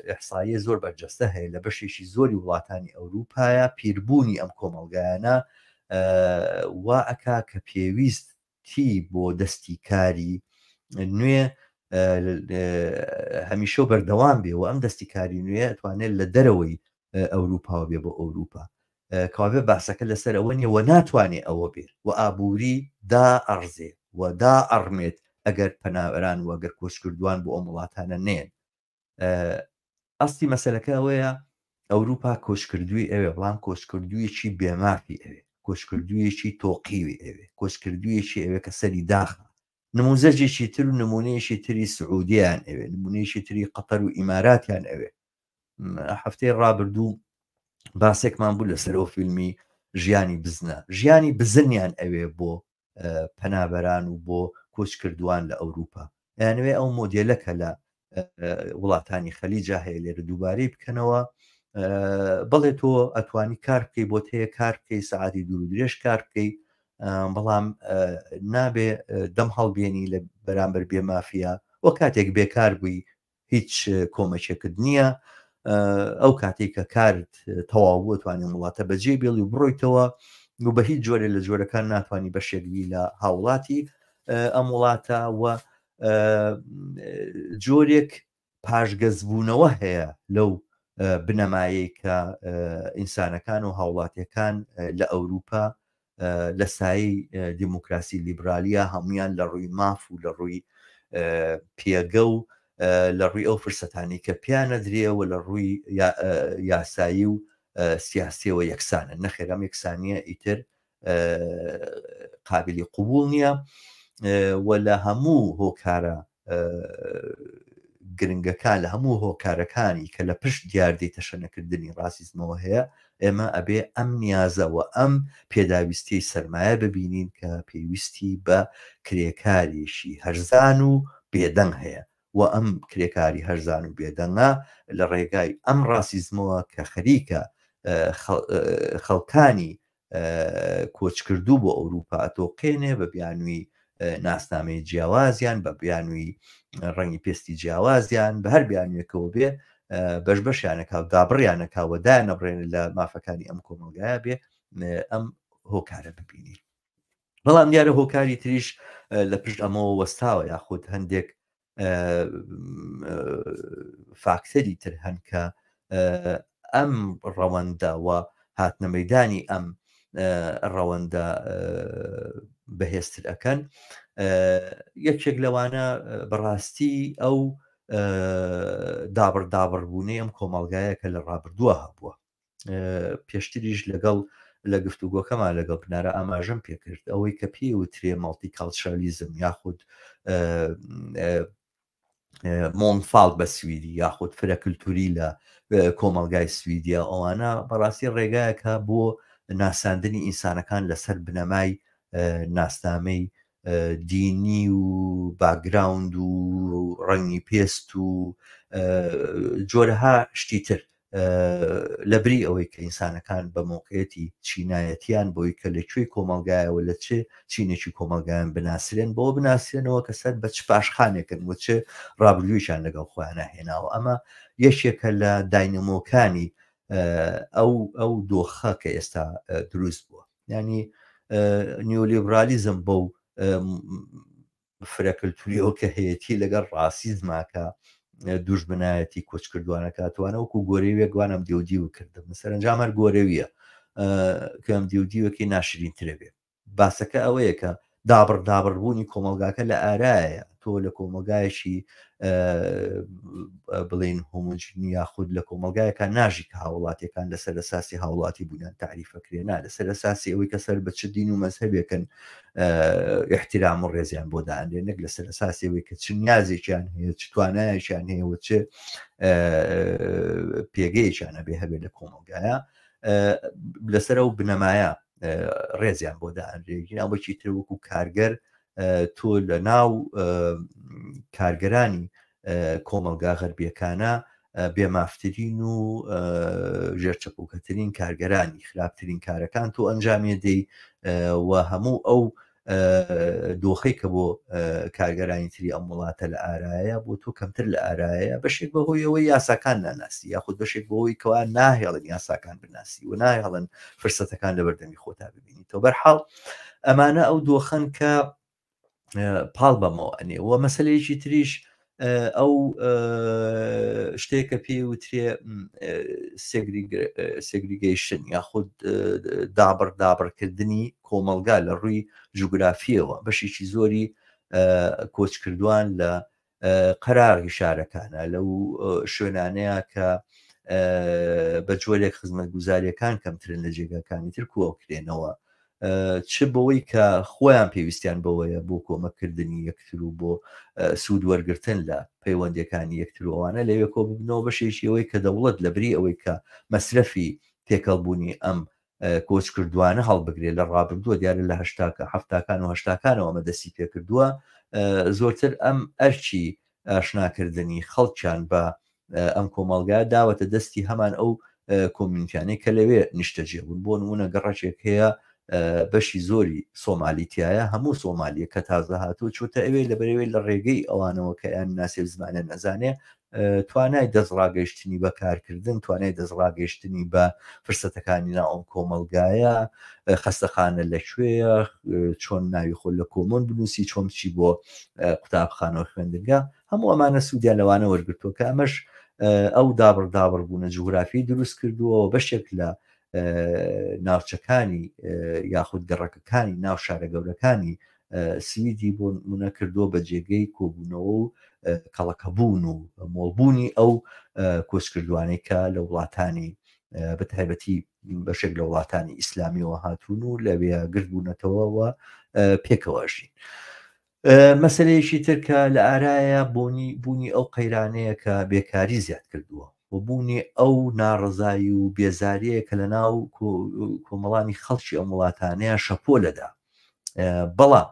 Speaker 1: ئەحسایە زۆر بەرجەستە هەیە لە بەشێکی زۆری وڵاتانی ئەوروپایە پیربوونی ئەم کۆمەلگایانە وا ئەکا کە پێویست تی بۆ دەستی کاری نوێ هەمیشە و بەردەوام بێ و ئەم دەستی کاری نوێ توانێت لە دەرەوەی ئەوروپاوە بێ بۆ ئەوروپا کەوابێ باسەکە لەسەر ئەوە نیە و ناتوانێ ئەوە بێ و ئابووری دا ئەڕزێ و دا ئەڕمێت ئەگەر پەنابەران و ئەگەر کۆچکردوان بۆ ئەم وڵاتانە نێن ئەستی مەسەلەکە ئەوەیە ئەوروپا کۆچکردووی ئەوێ بەڵام کۆچکردوویەکی بێمافی ئەوێ کۆچکردوویەکی تۆقیوی ئەوێ کۆچکردوویەکی ئەوێ کە سەری داخە نموزەجێکی تر و نمونەیەکی تری سعودیان ئەوێ نمونەیەکی تری قەتەر و ئیماراتیان ئەوێ هەفتەی ڕابردوو باسێکمان بوو لەسەر ئەو فیلمی ژیانی بزنە ژیانی بزنیان ئەوێ بۆ پەنابەران و بۆ کۆچکردووان لە ئەوروپا ئەیانەوێ ئەو مۆدێلە کە لە وڵاتانی خەلیجا هەیە لێرە دووبارەی بکەنەوە بەڵێ تۆ ئەتوانی کار بکەی بۆت هەیە کار بکەی سەعاتی دوور و درێژ کار بکەی بەڵام نابێ دەم هەڵبێنی لە بەرامبەر بێ مافیا و کاتێک بێکار بووی هیچ کۆمەکێکت نییە ئەو کاتێک کە کارت تەواو بووە توانێت وڵاتە بەجێ بێڵی و بڕۆیتەوە و بە هیچ جۆرێ لە جۆرەکان ناتوانانی بەشێک بی لە هاوڵاتی ئەم وڵاتە و جۆرێک پاشگەزبوونەوە هەیە لەو بنەمایەی کە ئینسانەکان و هاوڵاتیەکان لە ئەوروپا لە سایەی دیموکراسی لیبرالیە هەمویان لە ڕووی ماف و لە ڕووی پێگە و لە ڕووی ئەو فرسەتانی کە پیانەدرێ و لە ڕووی یاسایی و سیاسیەوە یەکسانە نەخێر ئەم یەکسانیە ئیتر قابلی قوبول نییە و لە هەموو هۆکارە گرنگەکان لە هەموو هۆکارەکانی کە لە پشت دیاردەی تەشەنەکردنی ڕاسیزمەوە هەیە ئێمە ئەبێ ئەم نیازەوە ئەم پێداویستی سەرمایە ببینین کە پێویستی بە کرێکارێکی هەرزان و بێدەنگ هەیە و ئەم کرێکاری هەرزان و بێدەنگە لە ڕێگای ئەم ڕاسیزمەوە کە خەریکە خەڵکانی کۆچکردوو بۆ ئەوروپا ئەتۆقێنێ بە بیانووی ناسنامەی جیاوازیان، بە بیانووی ڕەنگی پێستی جیاوازیان، بە هەر بیانوویەکەوە بێ بەش بەشیانەکا و دابڕیانەکا و دایانەبڕێنێ لە مافەکانی ئەم کۆمەڵگایە بێ ئەم هۆکارە ببینین. بەڵام دیارە هۆکاری تریش لە پشت ئەمەوە وەستاوە یاخود هەندێک فاکتەری تر هەن کە ئەم ڕەوەندە و هاتنە مەدانی ئەم ڕەوەندە بەهێزتر ئەکەن. یەکێک لەوانە بەڕاستی ئەو دابڕ دابڕبوونەی ئەم کۆمەڵگایە کە لە ڕابردووە هەبووە. پێشتریش لەگەڵ لە گفتوگۆکەمان لەگەڵ بنارە ئاماژەم پێکرد ئەوەی کە پێی وترێ multikulturalism یاخود mångfald بە سویدی یاخود فرە کللتوری لە کۆمەلگای سویدیا ئەوانە بەڕاستی ڕێگایەکە بۆ ناساندنی ئینسانەکان لەسەر بنەمای ناسنامەی دینی و باگراوند و ڕەنگی پێست و جۆرەها شتی تر لەبری ئەوەی کە ئینسانەکان بە مەوقعیەتی چینایەتیان بۆی کە لە کوێی کۆمەڵگایەوە لە چ چینێکی کۆمەڵگایان بناسرێن بەوە بناسرێنەوە کە سەر بە چ پاشخانێکن و چ ڕابردوویان لەگەڵ خۆیانە هێناوە. ئەمە یەکێکە لە داینەمۆکانی ئەو ئەو دۆخە کە ئێستا دروست بووە. ینی نیۆلیبرالیزم بەو فرە کلتوریەوە کە هەیەتی لەگەڵ ڕاسیزما کە دوژمنایەتی کۆچکردوانەکە توانە وەکو گۆرەویەک وانم دیودیو کردم سەرنجام هەر گۆرەویە کە ئەم دیودیوەکی ناشرینترە بێ. باسەکە ئەوەیە کە دابڕ دابڕبوونی کۆمەلگاکە لە ئارایە. تۆ لە کۆمەلگایەکی بڵین هۆمۆجینی یاخود لە کۆمەلگایەکە ناژی کە هاوڵاتیەکان لەسەر ئەساسی هاوڵاتی بوونیان تعریفەکرێ نا لەسەر ئەساسی ئەوەی کە سەر بە چ دین و مەزهەبێکن احترام و ڕێزیان بۆ دانرێ نەک لەسەر ئەساسی ئەوەی کە چ نیازێکیان هەیە چ توانایەکیان هەیە و چ پێگەیەکیان هەبێ هەبێت لە کۆمەلگایە لەسەر ئەو بنەمایە ڕێزیان بۆ دانرێ. ناوەکی تر وەکو کارگەر تۆ لە ناو کارگەرانی کۆمەلگا غەربیەکانە بێمافترین و ژێرچەپۆکەترین کارگەرانی خراپترین کارەکان تۆ ئەنجامیە دەی و هەموو ئەو دۆخەی کە بۆ کارگەرانی تری ئەم وڵاتە لە ئارایە بۆ تۆ کەمتر لە ئارایە، بەشێک بەهۆی ئەوەی یاساکان ناناسی یاخود بەشێک بەهۆی کەوا ناهێڵن یاساکان بناسی و ناهێڵن فرسەتەکان لە بەردەمی خۆتا ببینیتەوە. بەرحاڵ ئەمانە ئەو دۆخەن کە پاڵ بەمەوە ئەنێ. و مەسلەیەکی تریش ئەو شتێکە پێی وترێ segregation یاخود دابڕ دابڕکردنی کۆمەلگا لە ڕووی جوگرافیەوە. بەشێکی زۆری کۆچکردوان لە قەراغی شارەکانە لەو شوێنانەیە کە بە جۆرێک خزمەتگوزاریەکان کەمترن لە جێگاکانی تر کۆکرێنەوە، چ بەوەی کە خۆیان پێویستیان بەوەیە بۆ کۆمەکردنی یەکتر و بۆ سوود وەرگتن لە پەیوەندەکانی یەکتر و ئەوانە لەوێ کۆ ببنەوە. بەشێکی ئەوەی کە دەوڵەت لە بری ئەوەی کە مەسرەفی تێکەڵبوونی ئەم کۆچکردوانە هەڵبگرێت لە ڕابردووە، دیارە لە هەشتاکە هەفتاکان و هەشتاکانەوە ئەمە دەستی پێکردووە، زۆرتر ئەم ئەرکی ئاشناکردنی خەڵکیان بە ئەم کۆمەڵگا داوەتە دەستی هەمان ئەو کۆمیونیتیانەی کە لەوێ نیشتەجێ بوون. بۆ نمونە گەڕەکێک هەیە بەشی زۆری سۆمالی تایە، هەموو سۆمالیە کە تازە هاتوو چۆتە ئەوێ لەبەرەوەی لە ڕێگەی ئەوانەوە کە یان ناسێ زمانە نەزانێ توانای دەستڕاگەیشتنی بە کارکردن، توانای دەستڕاگەیشتنی بە فرسەتەکانی ناو ئەم کۆمەڵگایە، خەستەخانە لەکوێیە، چۆن ناوی خۆ لە کۆمۆن بنووسی، چۆن بچی بۆ قوتابخانە و خوێندنگە، هەموو ئەمانە سوودیان لەوانە وەرگرتووە کە ئەمەش ئەو دابڕ دابڕبوونە جوگرافی دروست کردووە. بەشێک لە ناوچەکانی یاخود گەڕەکەکانی ناو شارە گەورەکانی سویدی بۆ نمونە کردووە بە جێگەی کۆبوونەوە و کەڵەکەبوون و مۆڵبوونی ئەو کۆچکردوانەی کە لە وڵاتانی بە تایبەتی بەشێک لە وڵاتانی ئیسلامیەوە هاتوون و لەوێ گردبوونەتەوە و پێکەوە ژین. مەسلەیەکی تر کە لە ئارایە بوونی بوونی ئەو قەیرانەیە کە بێکاری زیاد کردووە و بوونی ئەو ناڕزایی و بێزاریەیە کە لە ناو کۆمەڵانی خەڵکی ئەم وڵاتانەیە شەپۆلەدا. بەڵام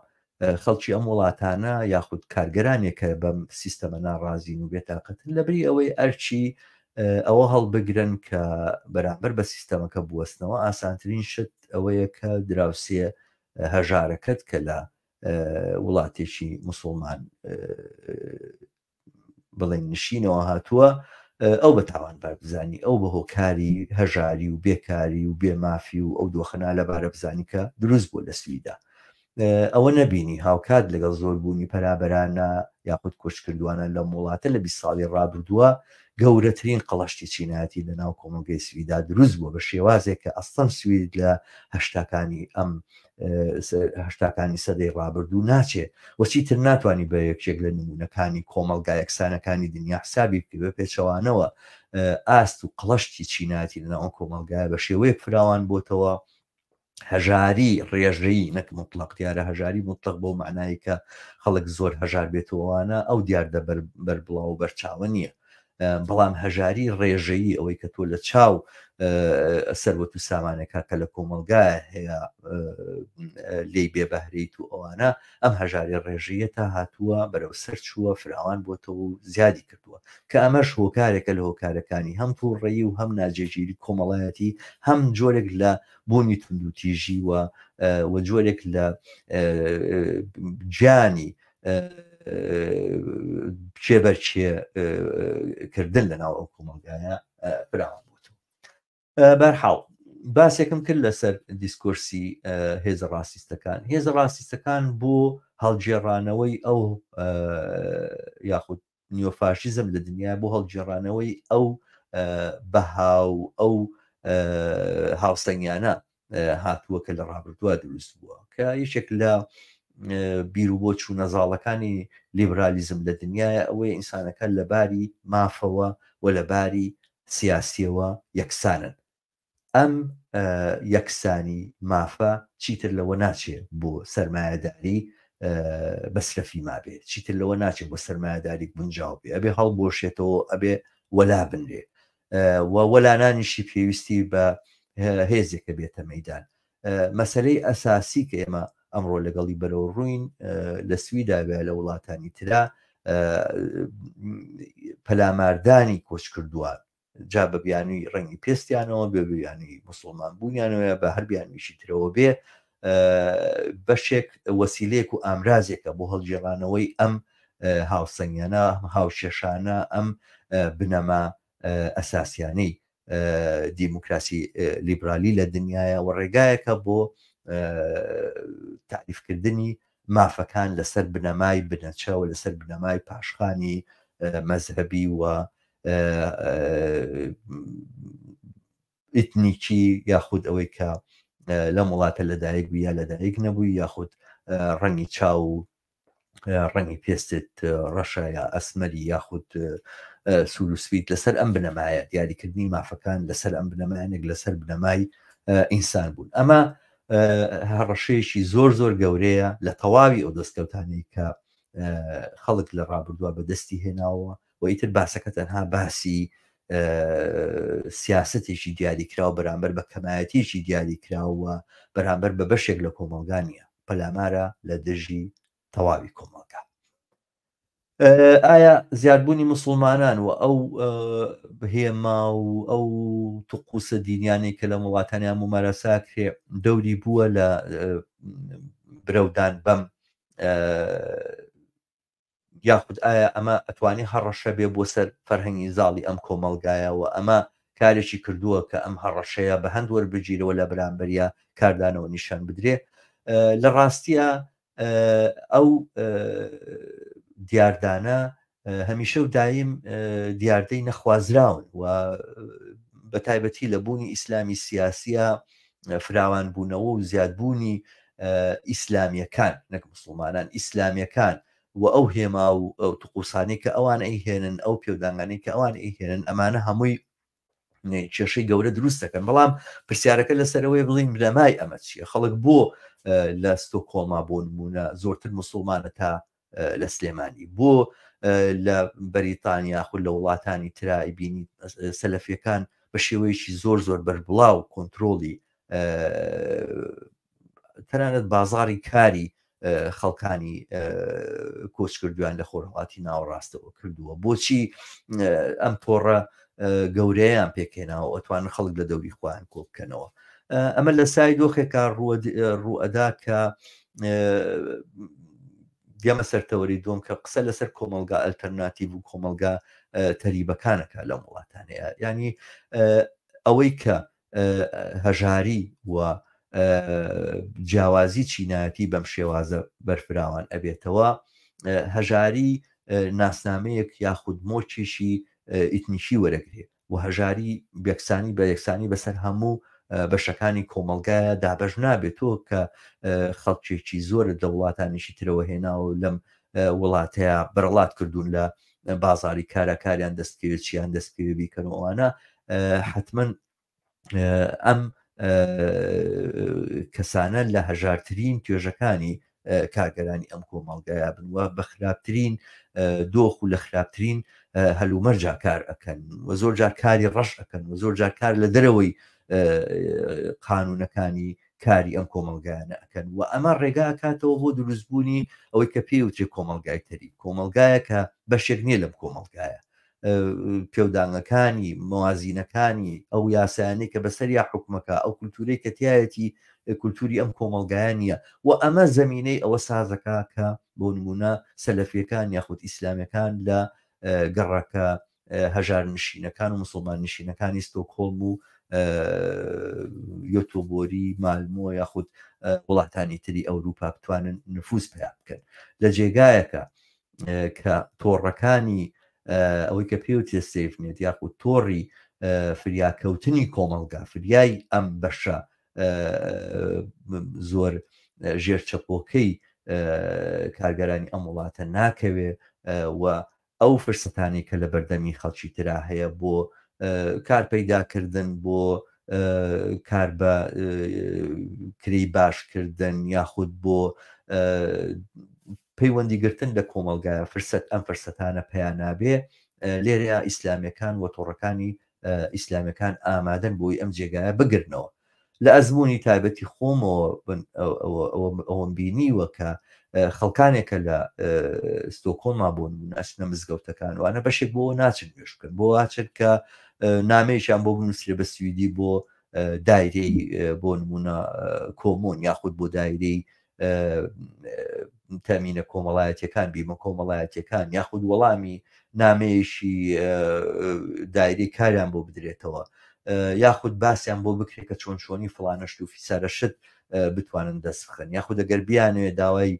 Speaker 1: خەڵکی ئەم وڵاتانە یاخود کارگەرانێک کە بەم سیستەمە ناڕازین و بێتاقەتن، لەبری ئەوەی ئەرچی ئەوە هەڵبگرن کە بەرامبەر بە سیستەمەکە بوەستنەوە، ئاسانترین شت ئەوەیە کە دراوسێ هەژارەکەت کە لە وڵاتێکی مسلمان بڵێن نشینەوە هاتووە ئەو بە تاوانبار بزانی، ئەو بە هۆکاری هەژاری و بێکاری و بێمافی و ئەو دۆخە نالەبارە بزانی کە دروست بووە لە سویدا. ئەوە نەبینی هاوکات لەگەڵ زۆربوونی پەنابەرانە یاخود کۆچکردووانە لەم وڵاتە لە 20 ساڵی ڕابردووە گەورەترین قەڵەشتی چینایەتی لە ناو کۆمەڵگەی سویدا دروست بووە بە شێوازێک کە ئەستەم سوید لە هەشتاکانی ئەم هەشتاکانی سەدەی ڕابردوو ناچێ و چیتر ناتوانانی بە یەکێک لە نمونەکانی کۆمەڵگا یەکسانەکانی دنیا حسابی بکەی، بە پێچەوانەوە ئاست و قڵشتی چینایەتی لەناو ئەم کۆمەڵگایە بە شێوەیەک فراوان بۆتەوە هەژاری ڕێژەیی نەک مطلق، دیارە هەژاری مطلق بەو معنایی کە خەڵک زۆر هەژار بێتەوەوانە ئەو دیاردە بەربڵاو و بەرچاوە نییە، بەڵام هەژاری ڕێژەیی ئەوەی کە تۆ لە چاو سەروەت و سامانێکا کە لە کۆمەڵگایە هەیە لێی بێبەهرەیت و ئەوانە، ئەم هەژاری ڕێژەیە تا هاتووە بەرەو سەر چووە، فراوان بۆتەوە و زیادی کردووە، کە ئەمەش هۆکارێکە لە هۆکارەکانی هەم تووڕەیی و هەم ناجێگیری کۆمەڵایەتی، هەم جۆرێک لە بوونی توندوتیژی و جۆرێک لە گیانی کێبەرکێ کردن لە ناو ئەو کۆمەڵگایە فراوان بووتەوە. بەرحاڵ باسێکم کرد لەسەر دیسکۆرسی هێزە ڕاستیستەکان. هێزە ڕاستیستەکان بۆ هەڵگێڕانەوەی ئەو یاخود نیۆفاشیزم لە دنیا بۆ هەڵگێڕانەوەی ئەو بەها و ئەو هاوسەنگیانە هاتووە کە لە ڕابردووە دروست بووە، کە یەکێک لە بیر و بۆ چوونە زاڵەکانی لیبرالیزم لە دنیاە ئەوەیە ئینسانەکان لە باری مافەوە و لە باری سیاسیەوە یەکسانن. ئەم یەکسانی مافە چیتر لەوە ناچێ بۆ سەرمایەداری بەسرەفی مابێ، چیتر لەوە ناچێ بۆ سەرمایەداری گونجاو بێ، ئەبێ هەڵبۆشێتەوە، ئەبێ وەلا بنرێ و وەلانانیشی پێویستی بە هێزێکە بێتە مەدان. مەسلەی ئەساسی کە ئێمە ئەمڕۆ لەگەڵی بەرەو ڕووین لە سویدا بێ لە وڵاتانی ترا، پەلاماردانی کۆچکردووان جا بە بیانوی ڕەنگی پێستیانەوە بێ، بیانوی مسلمان بوونیانەوە، بە هەر بیانویشی ترەوە بێ، بەشێک وەسیلەیەک و ئامرازێکە بۆ هەڵگێڕانەوەی ئەم هاوسەنگیانە، هاوکێشانە، ئەم بنەما ئەساسیانەی دیموکراسی لیبرالی لە دنیاە و ڕێگایەکە بۆ تعریفکردنی مافەکان لەسەر بنەمای بنەچە و لەسەر بنەمای پاشخانی مەزهەبی و ئیتنیکی، یاخود ئەوەی کە لەم وڵاتە لەدایک بوو یا لەدایک نەبووی، یاخود ڕەنگی چاو و ڕەنگی پێستت ڕەشە یا ئەسمەری یاخود سوور و سپیت. لەسەر ئەم بنەمایە دیاریکردنی مافەکان، لەسەر ئەم بنەمایانێک لەسەر بنەمای ئینسان بوون، ئەمە هەڕەشەیەکی زۆر زۆر گەورەیە لە تەواوی ئەو دەستکەوتانەی کە خەڵک لە ڕابردووە بەدەستی هێناوە. و ئیتر باسەکە تەنها باسی سیاستێکی دیاریکراو بەرامبەر بە کەمایەتیەکی دیاریکراو و بەرامبەر بە بەشێک لە کۆمەڵگا نییە، پەلامارە لە دژی تەواوی کۆمەڵگا. ئایا زیادبوونی مسلمانان و ئەو هێما و ئەو تقوسە دینیانەی کە لە وڵاتانیان ممارەسا کرێ دەوری بووە لە برەودان بەم، یاخود ئایا ئەمە ئەتوانێ هەڕەشە بێ بۆ سەر فەرهەنگی زاڵی ئەم کۆمەڵگایە و ئەمە کارێکی کردووە کە ئەم هەڕەشەیە بە هەند وەربگیرەوە لە بەرامبەریا کاردانەوە نیشان بدرێ؟ لە ڕاستیە ئەو دیاردانە هەمیشە و دایم دیاردەی نەخوازراون و بە تایبەتی لە بوونی ئیسلامی سیاسیە فراوانبوونەوە و زیادبوونی ئیسلامیەکان، نەک مسلمانان، ئیسلامیەکان و ئەو هێما و ئەو تقوسانەی کە ئەوان ئەیهێنن، ئەو پێودانگانەی کە ئەوان ئەیهێنن، ئەمانە هەمووی کێشەی گەورە دروست دەکەن. بەڵام پرسیارەکە لەسەرەوەی بڵین بنەمای ئەمە چییە؟ خەڵک بۆ لە ستۆکۆڵما بۆ نمونە زۆرتر مسلمانە تا لە سلێمانی؟ بۆ لە بەریتانیا خود لە وڵاتانی ترای بینی سەلەفیەکان بە شێوەیەکی زۆر زۆر بەربڵاو کۆنتترۆلی تەنانەت بازاری کاری خەڵکانی کۆچکردویان لە خۆرهڵاتی ناوەڕاستەوە کردووە؟ بۆچی ئەم تۆڕە گەورەیان پێکهێناوە ئەتوانن خەڵک لە دەوری خۆیان کۆ بکەنەوە؟ ئەمە لە سای دۆخێکا ڕوئەدا کە دێمە سەر تەوەری دووەم کە قسە لەسەر کۆمەڵگا ئەلتەرناتیڤ و کۆمەڵگا تەریبەکانەکە لەم وڵاتانەیە ینی ئەوەی کە هەژاری و جیاوازی چینایەتی بەم شێوازە بەرفراوان ئەبێتەوە هەژاری ناسنامەیەک یاخود مۆرکێکی ئیتنیکی وەرەگرێ و هەژاری یەکسانی بە یەکسانی بەسەر هەموو بەشەکانی کۆمەڵگایە دابەش نابێت تۆ کە خەڵکێکی زۆرت لە وڵاتانیشی ترەوە هێناوە و لەم وڵاتەیە بەرەڵات کردوون لە بازاری کارا کاریان دەستکەوێت چیان دەستکەوێت بیکەن و ئەوانە حتمما ئەم کەسانە لە هەژارترین توێژەکانی کارگەرانی ئەم کۆمەڵگایە بن و بە خراپترین دۆخ و لە خراپترین هەلومەرجا کار ئەکەن و زۆر جار کاری ڕەش ئەکەن و زۆر جار کار لە دەرەوەی قانونەکانی کاری ئەم کۆمەڵگایانە ئەکەن و ئەمە ڕێگا ئەکاتەوە بۆ دروستبوونی ئەوەی کە پێی وترێ کۆمەڵگای تەریب کۆمەڵگایە کە بەشێک نییە لەم کۆمەڵگایە پێودانگەکانی، موازینەکانی، ئەو یاسایانەی کە بەسەریا حوکمەکا، ئەو کولتوورەی کە تیایەتی کولتووری ئەم کۆمەڵگایە نییە و ئەمە زەمینەی ئەوە سازەکا کە بۆ نموونە سەلەفییەکان یاخود ئیسلامییەکان لە گەڕەکە هەژارنشینەکان و مسوڵمان نشینەکانی ستۆکهۆڵم و یۆتۆبۆری، مالمۆ یاخود وڵاتانی تری ئەوروپا بتوانن نفوز پەیا بکەن لە جێگایەکە کە تۆڕەکانی ئەوەی کە پێوترێت safety net یاخود تۆڕی فریاکەوتنی کۆمەڵگا فریای ئەم بەشە زۆر ژێر چەپۆکەی کارگەرانی ئەم وڵاتە ناکەوێ و ئەو فرسەتانی کە لە بەردەمی خەڵکی ترا هەیە بۆ کار پەیداکردن بۆ کار بە کرێی باشکردن یاخود بۆ پەیوەندی گرتن لە کۆمەڵگایە فرسەت ئەم فرسەتانە پەیا نابێ لێرەیا ئیسلامیەکان وە تۆڕەکانی ئیسلامیەکان ئامادەن بۆی ئەم جێگایە بگرنەوە لە ئەزموونی تایبەتی خۆمەوە ئەوەم بینیوە کە خەڵکانێکە لە ستۆکۆڵما بۆ نمونە ئەچنە مزگەوتەکان وانە بەشێک بۆ ناچن نوێژ بکەن بۆ ئاچن کە نامەیەکیان بۆ بنووسرێ بە سویدی بۆ دایرەی بۆ نمونە kommun یاخود بۆ دایرەی تەمینە کۆمەڵایەتیەکان بیمە کۆمەڵایەتیەکان یاخود وەڵامی نامەیەکی دایرەی کاریان بۆ بدرێتەوە یاخود باسیان بۆ بکرێت کە چۆن چۆنی فڵانەشت و فیسارەشت بتوانن دەست بخەن یاخود ئەگەر بیانەوێت داوای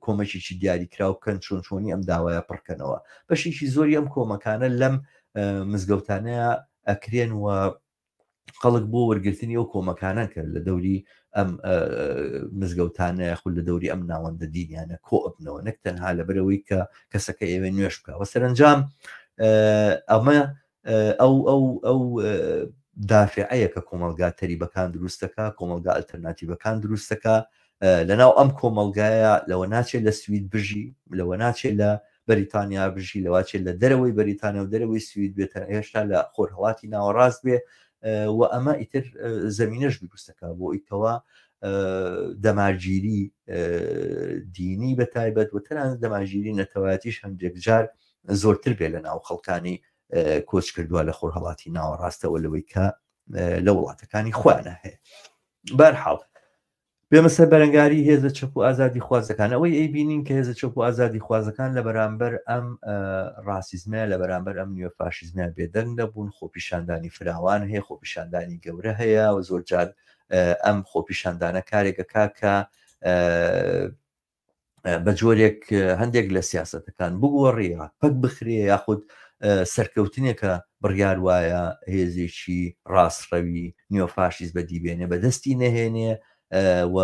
Speaker 1: کۆمەکێکی دیاریکراو بکەن چۆن چۆنی ئەم داوایە پڕکەنەوە بەشێکی زۆری ئەم کۆمەکانە لەم مزگەوتانەیە ئەکرێن و خەڵک بۆ وەرگرتنی ئەو کۆمەکانە کە لە دەوری ئەم مزگەوتانە یاخود لە دەوری ئەم ناوەندە دینیانە کۆ ئەبنەوە نەک تەنها لەبەرەوەی کە کەسەکە ئێوێ نوێش بکەوە سەرنجام ئەمە ئەو ئەو ئەو دافعەیە کە کۆمەلگا تەریبەکان دروستەکە کۆمەلگا ئەلتەرناتیڤەکان دروستەکە لەناو ئەم کۆمەڵگایە لەوە ناچێت لە سوید بژی لەوە ناچێت لە بەریتانیا بژی لەواچێت لە دەرەوەی بەریتانیا و دەرەوەی سوید بێت هێشتا لە خۆرهەڵاتی ناوەڕاست بێ و ئەمە ئیتر زمینەش دروستەکە بۆ ئیتەوە دەمارگیری دینی بە تایبەت و تەنانەت دەمارگیری نەتەوایەتیش هەندێک جار زۆرتر بێ لە ناو خەڵکانی کۆچ کردووە لە خۆرهەڵاتی ناوەڕاستەوە لەوەی کە لە وڵاتەکانی خۆیانە هەیە بەرحاڵ بێمە سەر بەرەنگاری هێزە چەپ و ئازادی خوازەکان ئەوەی ئەی بینین کە هێزە چەپ و ئازادی خوازەکان لە بەرامبەر ئەم ڕاسیزمە لە بەرامبەر ئەم نوێ فاشیزمە بێدەنگ نەبوون خۆپیشاندانی فراوان هەیە خۆپیشاندانی گەورە هەیە و زۆر جار ئەم خۆپیشاندانە کارێکەکە کە بە جۆرێک هەندێک لە سیاسەتەکان بگۆڕێ پەک بخرێ یاخود سەرکەوتنێکە بڕیار وایە هێزێکی ڕاستڕەوی نیۆفاشیست بەدیبێنێ بەدەستی نەهێنێ و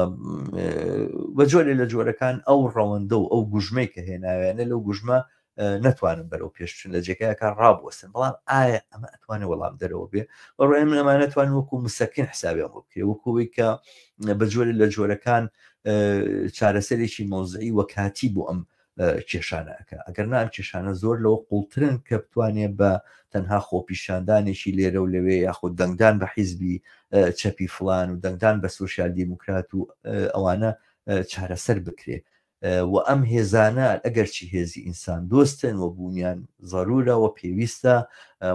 Speaker 1: بە جۆرێ لە جۆرەکان ئەو ڕەوەندە و ئەو گوژمەی کە هێناویانە لەو گوژمە نەتوانن بەرەو پێش بچن لە جێگایەکە ڕابوەستن بەڵام ئایا ئەمە ئەتوانێت وەڵام دەرەوە بێ بەڕای من ئەمانە توان وەکو مسەکن حسابیان بۆ بکرێ وەکو ئەوەی کە بە جۆرێ لە جۆرەکان چارەسەرێکی مەوزعی وەکاتی بۆ ئەم کێشانە ئەکا ئەگەر نا ئەم کێشانە زۆر لەوە قوڵترن کە بتوانێت بە تەنها خۆپیشاندانێکی لێرە و لەوێ یاخود دەنگدان بە حیزبی چەپی فلان و دەنگدان بە سوسیال دیموکرات و ئەوانە چارەسەر بکرێ. و ئەم هێزانە ئەگەرچی هێزی ئینسان دۆستن و بوونیان زەرورە و پێویستە،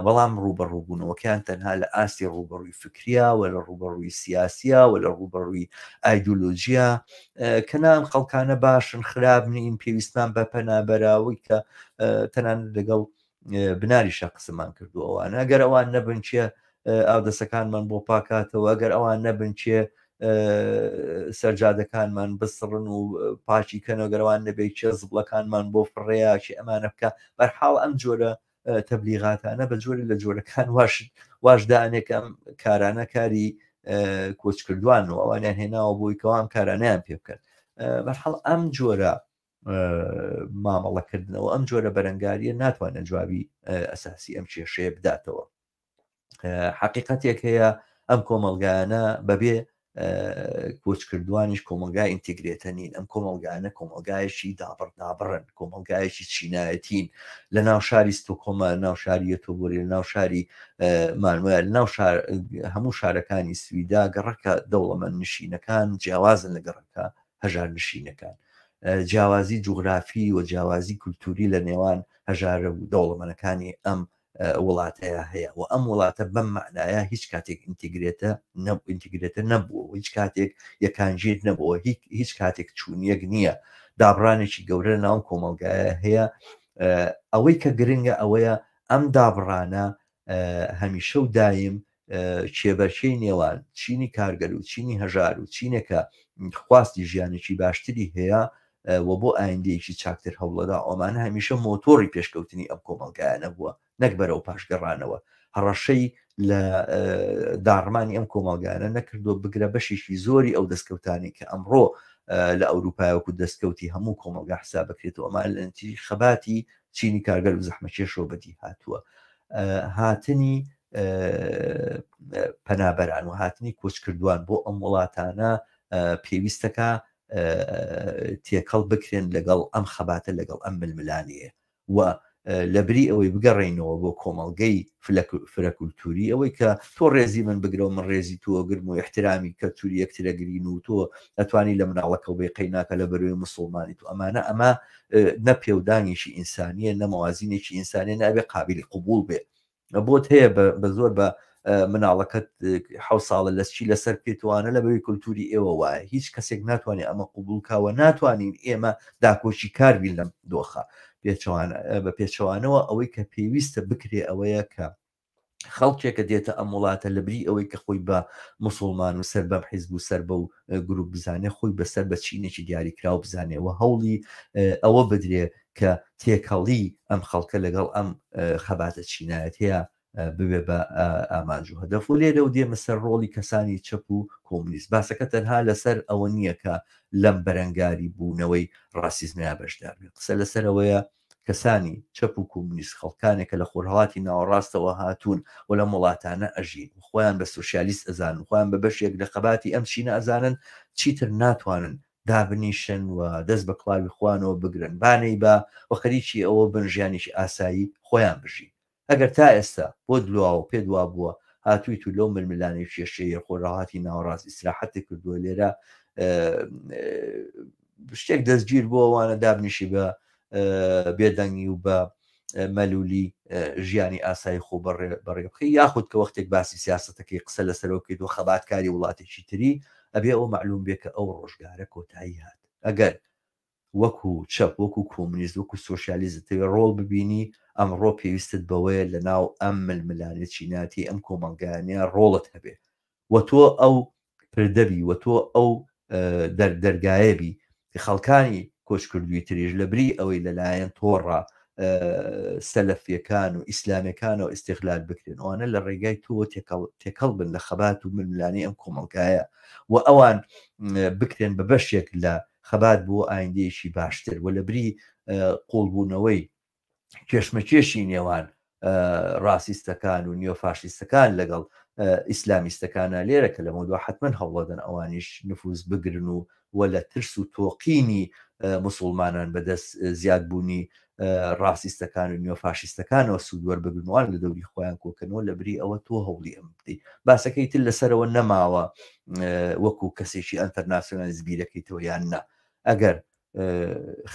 Speaker 1: بەڵام ڕووبەڕووبوونەوەکەیان تەنها لە ئاستی ڕووبەڕووی فکریە و لە ڕووبەڕووی سیاسیە و لە ڕووبەڕووی ئایدۆلۆژیە کە نا ئەم خەڵکانە باشن خراپ نین پێویستمان بە پەنابەراوی کە تەنانەت لەگەڵ بناریشە قسەمان کردو ئەوانە ئەگەر ئەوان نەبن کێ ئاودەسەکانمان بۆ پاکاتەوە ئەگەر ئەوان نەبن کێ سەرجادەکانمان بسڕن و پاکی کەنەوە گەرەوان نەبێ کێ زبڵەکانمان بۆ فڕێیا کێ ئەمانە بکە بەرحاڵ ئەم جۆرە تەبلیغاتانە بە جۆری لە جۆرەکان واش واش دانێک ئەم کارانە کاری کۆچکردوان و ئەوانیان هێناوە بۆی کەوام کارانیان پێ بکەن بەرحاڵ ئەم جۆرە مامەڵەکردنەوە ئەم جۆرە بەرەنگاریە ناتوانێت جوابی ئەساسی ئەم کێشەیە بداتەوە. حەقیقەتێک هەیە ئەم کۆمەڵگایانە بەبێ کۆچکردوانیش کۆمەلگای ئینتیگرێتە نین ئەم کۆمەلگانە کۆمەلگایەکی دابڕ دابڕن کۆمەلگایەکی چینایەتین لە ناو شاری ستۆکۆما ناو شاری یەتۆبۆری لە ناو شاری مالمۆ لە ناو شار هەموو شارەکانی سویدا گەڕەکە دەوڵەمەند نشینەکان جیاوازن لە گەڕەکە هەژار نشینەکان جیاوازی جوگرافی و جیاوازی کولتوری لە نێوان هەژارە و دەوڵەمەنەکانی ئەم وڵاتەیا هەیە و ئەم وڵاتە بەم مەعنایە هیچ کاتێک ئینتیگرێتە ئینتیگرێتە نەبووە و هیچ کاتێک یەکانگیر نەبووە هیچ کاتێک چوونیەک نییە دابڕانێکی گەورە لە ناو کۆمەڵگایە هەیە ئەوەی کە گرنگە ئەوەیە ئەم دابڕانە هەمیشە و دایم کێبەرکێی نێوان چینی کارگەر و چینی هەژار و چینێکە خواستی ژیانێکی باشتری هەیە و بۆ ئایندەیەکی چاکتر هەوڵەدا ئەمانە هەمیشە مۆتۆڕی پێشکەوتنی ئەم کۆمەڵگایانە بووە نەک بەرەو پاشگەڕانەوە هەڕەشەی لە داڕمانی ئەم کۆمەڵگانە نەکردووە بگرە بەشێکی زۆری ئەو دەستکەوتانی کە ئەمڕۆ لە ئەوروپای وەکو دەستکەوتی هەموو کۆمەڵگا حساب بکرێتەوە ئەمان لە نتیجەی خەباتی چینی کارگەر و زەحمەکێشەوە بەدی هاتووە هاتنی پەنابەران و هاتنی کۆچکردوان بۆ ئەم وڵاتانە پێویستەکە تێکەڵ بکرێن لەگەڵ ئەم خەباتە لەگەڵ ئەم ململانێیە و لەبری ئەوەی بگەڕێینەوە بۆ کۆمەڵگەی فرەکولتوری ئەوەی کە تۆ ڕێزی من بگرە و من ڕێزی تۆ گرم و احترامی کەلتوری یەکترەگرین و تۆ ئەتوانی لە مناڵەکەو بێ قەیناکە لە بەرەوەی مسوڵمانی تو ئەمانە ئەمە نە پێودانگێکی ئینسانیە نە مەوازینێکی ئینسانیە نە ئەبێ قابلی قبوڵ بێ بۆت هەیە بە زۆر بە مناڵەکەت حە ساڵە لەسچی لەسەر پێتوانە لە بەوی کولتوری ئێوە وایە هیچ کەسێک ناتوانێت ئەمە قوبولکەوە ناتوانین ئێمە داکۆکی کار بین لەم دۆخە پێچەوانە بە پێچەوانەوە ئەوەی کە پێویستە بکرێ ئەوەیە کە خەڵکێکە دێتە ئەم وڵاتە لە بری ئەوەی کە خۆی بە مسلمان و سەر بەم حیزب و سەر بە و گروپ بزانێ خۆی بەسەر بە چینێکی دیاریکراو بزانێ و هەوڵی ئەوە بدرێ کە تێکەڵی ئەم خەڵکە لەگەڵ ئەم خەباتە چینایەتەیە ببێ بە ئامانج و هەدەف و لێرە و دێمە سەر ڕۆڵی کەسانی چەپ و کۆمونیست باسەکە تەنها لەسەر ئەوە نییە کە لەم بەرەنگاری بوونەوەی ڕاسیزمەیە بەشدار بێت قسە لەسەرەوەیە کەسانی چەپ و کۆمونیست خەڵکانێک کە لە خۆرهەڵاتی ناوەڕاستەوە هاتوون و لەم وڵاتانە ئەژین و خۆیان بە سۆسیالیست ئەزانن و خۆیان بە بەشێک لە خەباتی ئەم چینە ئەزانن چیتر ناتوانن دابنیشن و دەست بە کڵاوی خۆیانەوە بگرن با نەیبا و خەریکی ئەوە بن ژیانێکی ئاسایی خۆیان بژین. ئەگەر تا ئێستا بۆت لواوە و پێت وابووە هاتوویت و لەو ململانێ و کێشەیە خۆرهەڵاتی ناوەڕاست ئیسراحەتت کردووە لێرە شتێک دەستگیر بۆ ئەوانە دابنیشی بە بێدەنگی و بە مەلولی ژیانی ئاسایی خۆ بەڕێ بخەی یاخود کە وەختێک باسی سیاستەکەی قسە لەسەرەوە بکەیت و خەباتکاری وڵاتێکی تری ئەبێ ئەو معلوم بێ کە ئەو ڕۆژگارە کۆتایی هات ئەگەر وەکو چەپ وەکو کۆمونیست وەکو سۆشیالیست دەتەوێت ڕۆڵ ببینی ئەمڕۆ پێویستت بەوەیە لەناو ئەم ململانێ چینایەتی ئەم کۆمەڵگایانە ڕۆڵت هەبێ و تۆ ئەو پردە بی و تۆ ئەو دەرگایە بی خەڵکانی کۆچکردووی تریش لە بری ئەوەی لەلایەن تۆڕە سەلەفیەکان و ئیسلامیەکانەوە ئیستیغلال بکرێن ئەوانە لە ڕێگای تۆوە تێکەڵ تێکەڵ بن لە خەبات و ململانێی ئەم کۆمەڵگایە و ئەوان بکرێن بە بەشێک لە خەبات بۆ ئایندەیەکی باشتر و لە بری قوڵبوونەوەی کێشمەکێشی نێوان ڕاسیستەکان و نیۆفاشیستەکان لەگەڵ ئیسلامیستەکانە لێرە کە لەمەودوا حتمما هەوڵەدەن ئەوانیش نفوز بگرن و و لە ترس و تۆقینی مسوڵمانان بەدەست زیادبوونی ڕاسیستەکان و نیۆفاشیستەکانەوە سوود وەربگرن وان لە دەوری خۆیان کۆکەنەوە لە بری ئەوە تۆ هەوڵی ئەم بدەیت باسەکەی تر لەسەرەوە نەماوە وەکو کەسێکی ئەنتەرناسیۆنالیست بیرەکەیتەوە یان نا ئەگەر.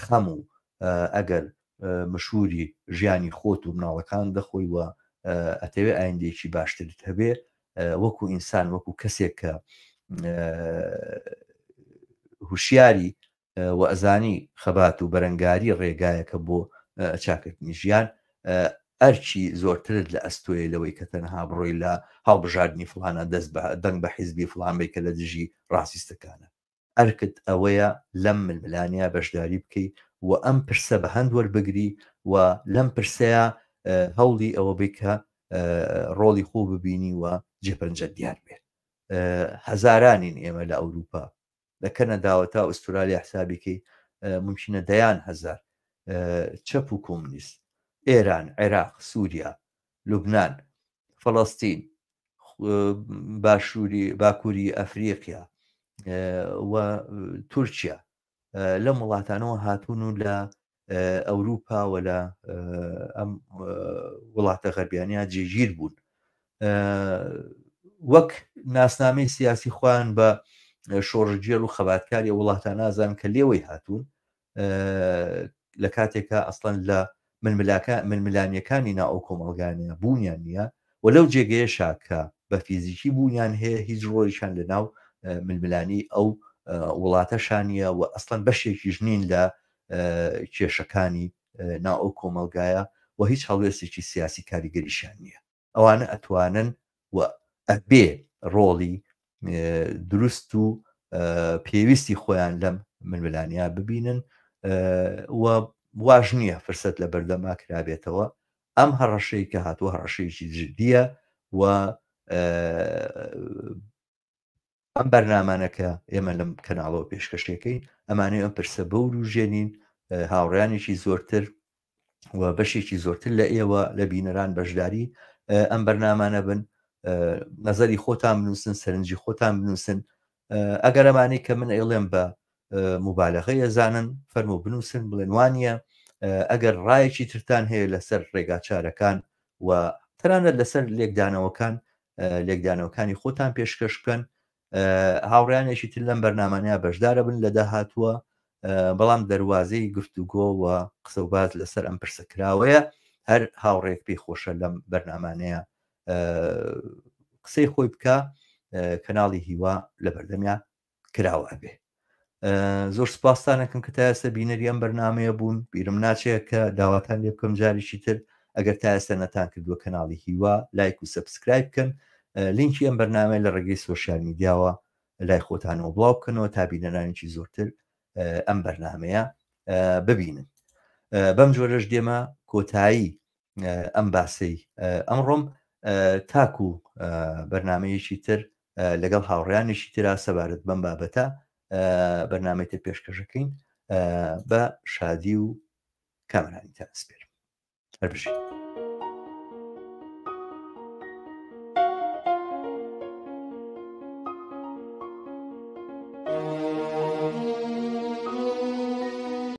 Speaker 1: خەم و ئەگەر مشووری ژیانی خۆت و مناڵەکان دەخۆی و ئەتەوێ ئایندەیەکی باشترت هەبێ وەکو ئینسان وەکو کەسێک کە هوشیاری و ئەزانی خەبات و بەرەنگاری ڕێگایەکە بۆ چاکردنی ژیان ئەرکی زۆرترت لە ئەستۆیە لەوەی کە تەنها بڕۆی لە هەڵبژاردنی فڵانە دەست بە دەنگ بە حیزبی فڵان بەی کە لە دژی ڕاسیستەکانە. ئەرکت ئەوەیە لەم ململانێیە بەشداری بکەی و ئەم پرسە بە هەند وەربگری و لەم پرسەیا هەوڵی ئەوە بەی کە ڕۆڵی خۆ ببینی و جێپەنجەت دیار بێ. هەزارانین ئێمە لە ئەوروپا لە کەنەداوە تا ئوسترالیا حسابی کەی ممکنە دەیان هەزار چەپ و کۆمونیست ئێران عێراق سووریا لوبناان فەڵەستین باشووری باکووری ئەفریقیا و تورکیا لەم وڵاتانەوە هاتوون و لە ئەوروپا و لە ئەم وڵاتە غەربیانە جێگیر بوون وەک ناسنامەی سیاسی خۆیان بە شۆڕژگێر و خەباتکاری وڵاتە نازان کە لێوەی هاتوون لە کاتێکا ئەسڵەن لە ململاکە ململانیەکانی ناو ئەو کۆمەڵگانە بوونیان نییە و لەو جێگەیەشا کە بە فیزیکی بوونیان هەیە هیچ ڕۆڵیشان لە ناو ململانی ئەو وڵاتەشا نییە و ئەسڵەن بەشێکیش نین لە کێشەکانی ناو ئەو کۆمەڵگایە و هیچ هەڵوێستێکی سیاسی کاریگەریشیان نییە. ئەوانە ئەتوانن و ئەبێ ڕۆڵی دروست و پێویستی خۆیان لەم ململانیا ببینن و واش نییە فرسەت لە بەردەما کرابێتەوە ئەم هەڕەشەی کە هاتووە هەڕەشەیەکی جدیە و ئەم بەرنامانە کە ئێمە لەم کەناڵەوە پێشکەشێکەین ئەمانەی ئەم پرسە بەوروژێنین هاوڕیانێکی زۆرتر و بەشێکی زۆرتر لە ئێوە لە بینەران بەشداری ئەم بەرنامانە بن نەزەری خۆتان بنووسن سەرنجی خۆتان بنووسن ئەگەر ئەمانەی کە من ئەیڵێم بە مبالغە یەزانن فەرمو بنووسن بڵێن وانە ئەگەر ڕایەکی ترتان هەیە لەسەر ڕێگاچارەکان و تەنانەت لەسەر لێکدانەوەکان لێکدانەوەکانی خۆتان پێشکەش بکەن هاوڕیانێکی تر لەم بەرنمانەیە بەشدارە بن لە داهاتووە بەڵام دەواازەی گفتوگۆ و قسە و باز لەسەر ئەم پرسە کراوەیە هەر هاوڕێک پێی خۆشە لەم بەرنمانەیە قسەی خۆی بکە کەناڵی هیوا لە بەردەمیا کراوە ئەبێ زۆر سپاستانەکەم کە تا ئێستا بینەری ئەم بەرنمەیە بوون بیرم ناچێت کە داواتان لێ بکەم جارێکی تر ئەگەر تا ئێستا نەتان کردووە کەناڵی هیوا لایک و subscribe بکەن لینکی ئەم بەرنمەیە لە ڕێگەی social media وە لای خۆتانەوە بڵاو بکەنەوە تا بینەرانێکی زۆرتر ئەم بەرنمەیە ببینن بەم جۆرەش دێمە کۆتایی ئەم باسەی ئەمڕۆم تاکو بەرنمەیەکی تر لەگەڵ هاوڕیانێکی ترا سەبارەت بەم بابەتە بەرنمەی تر پێشکەشەکەین بە شادی و کامەرانیتان سپێرم هەر بژین.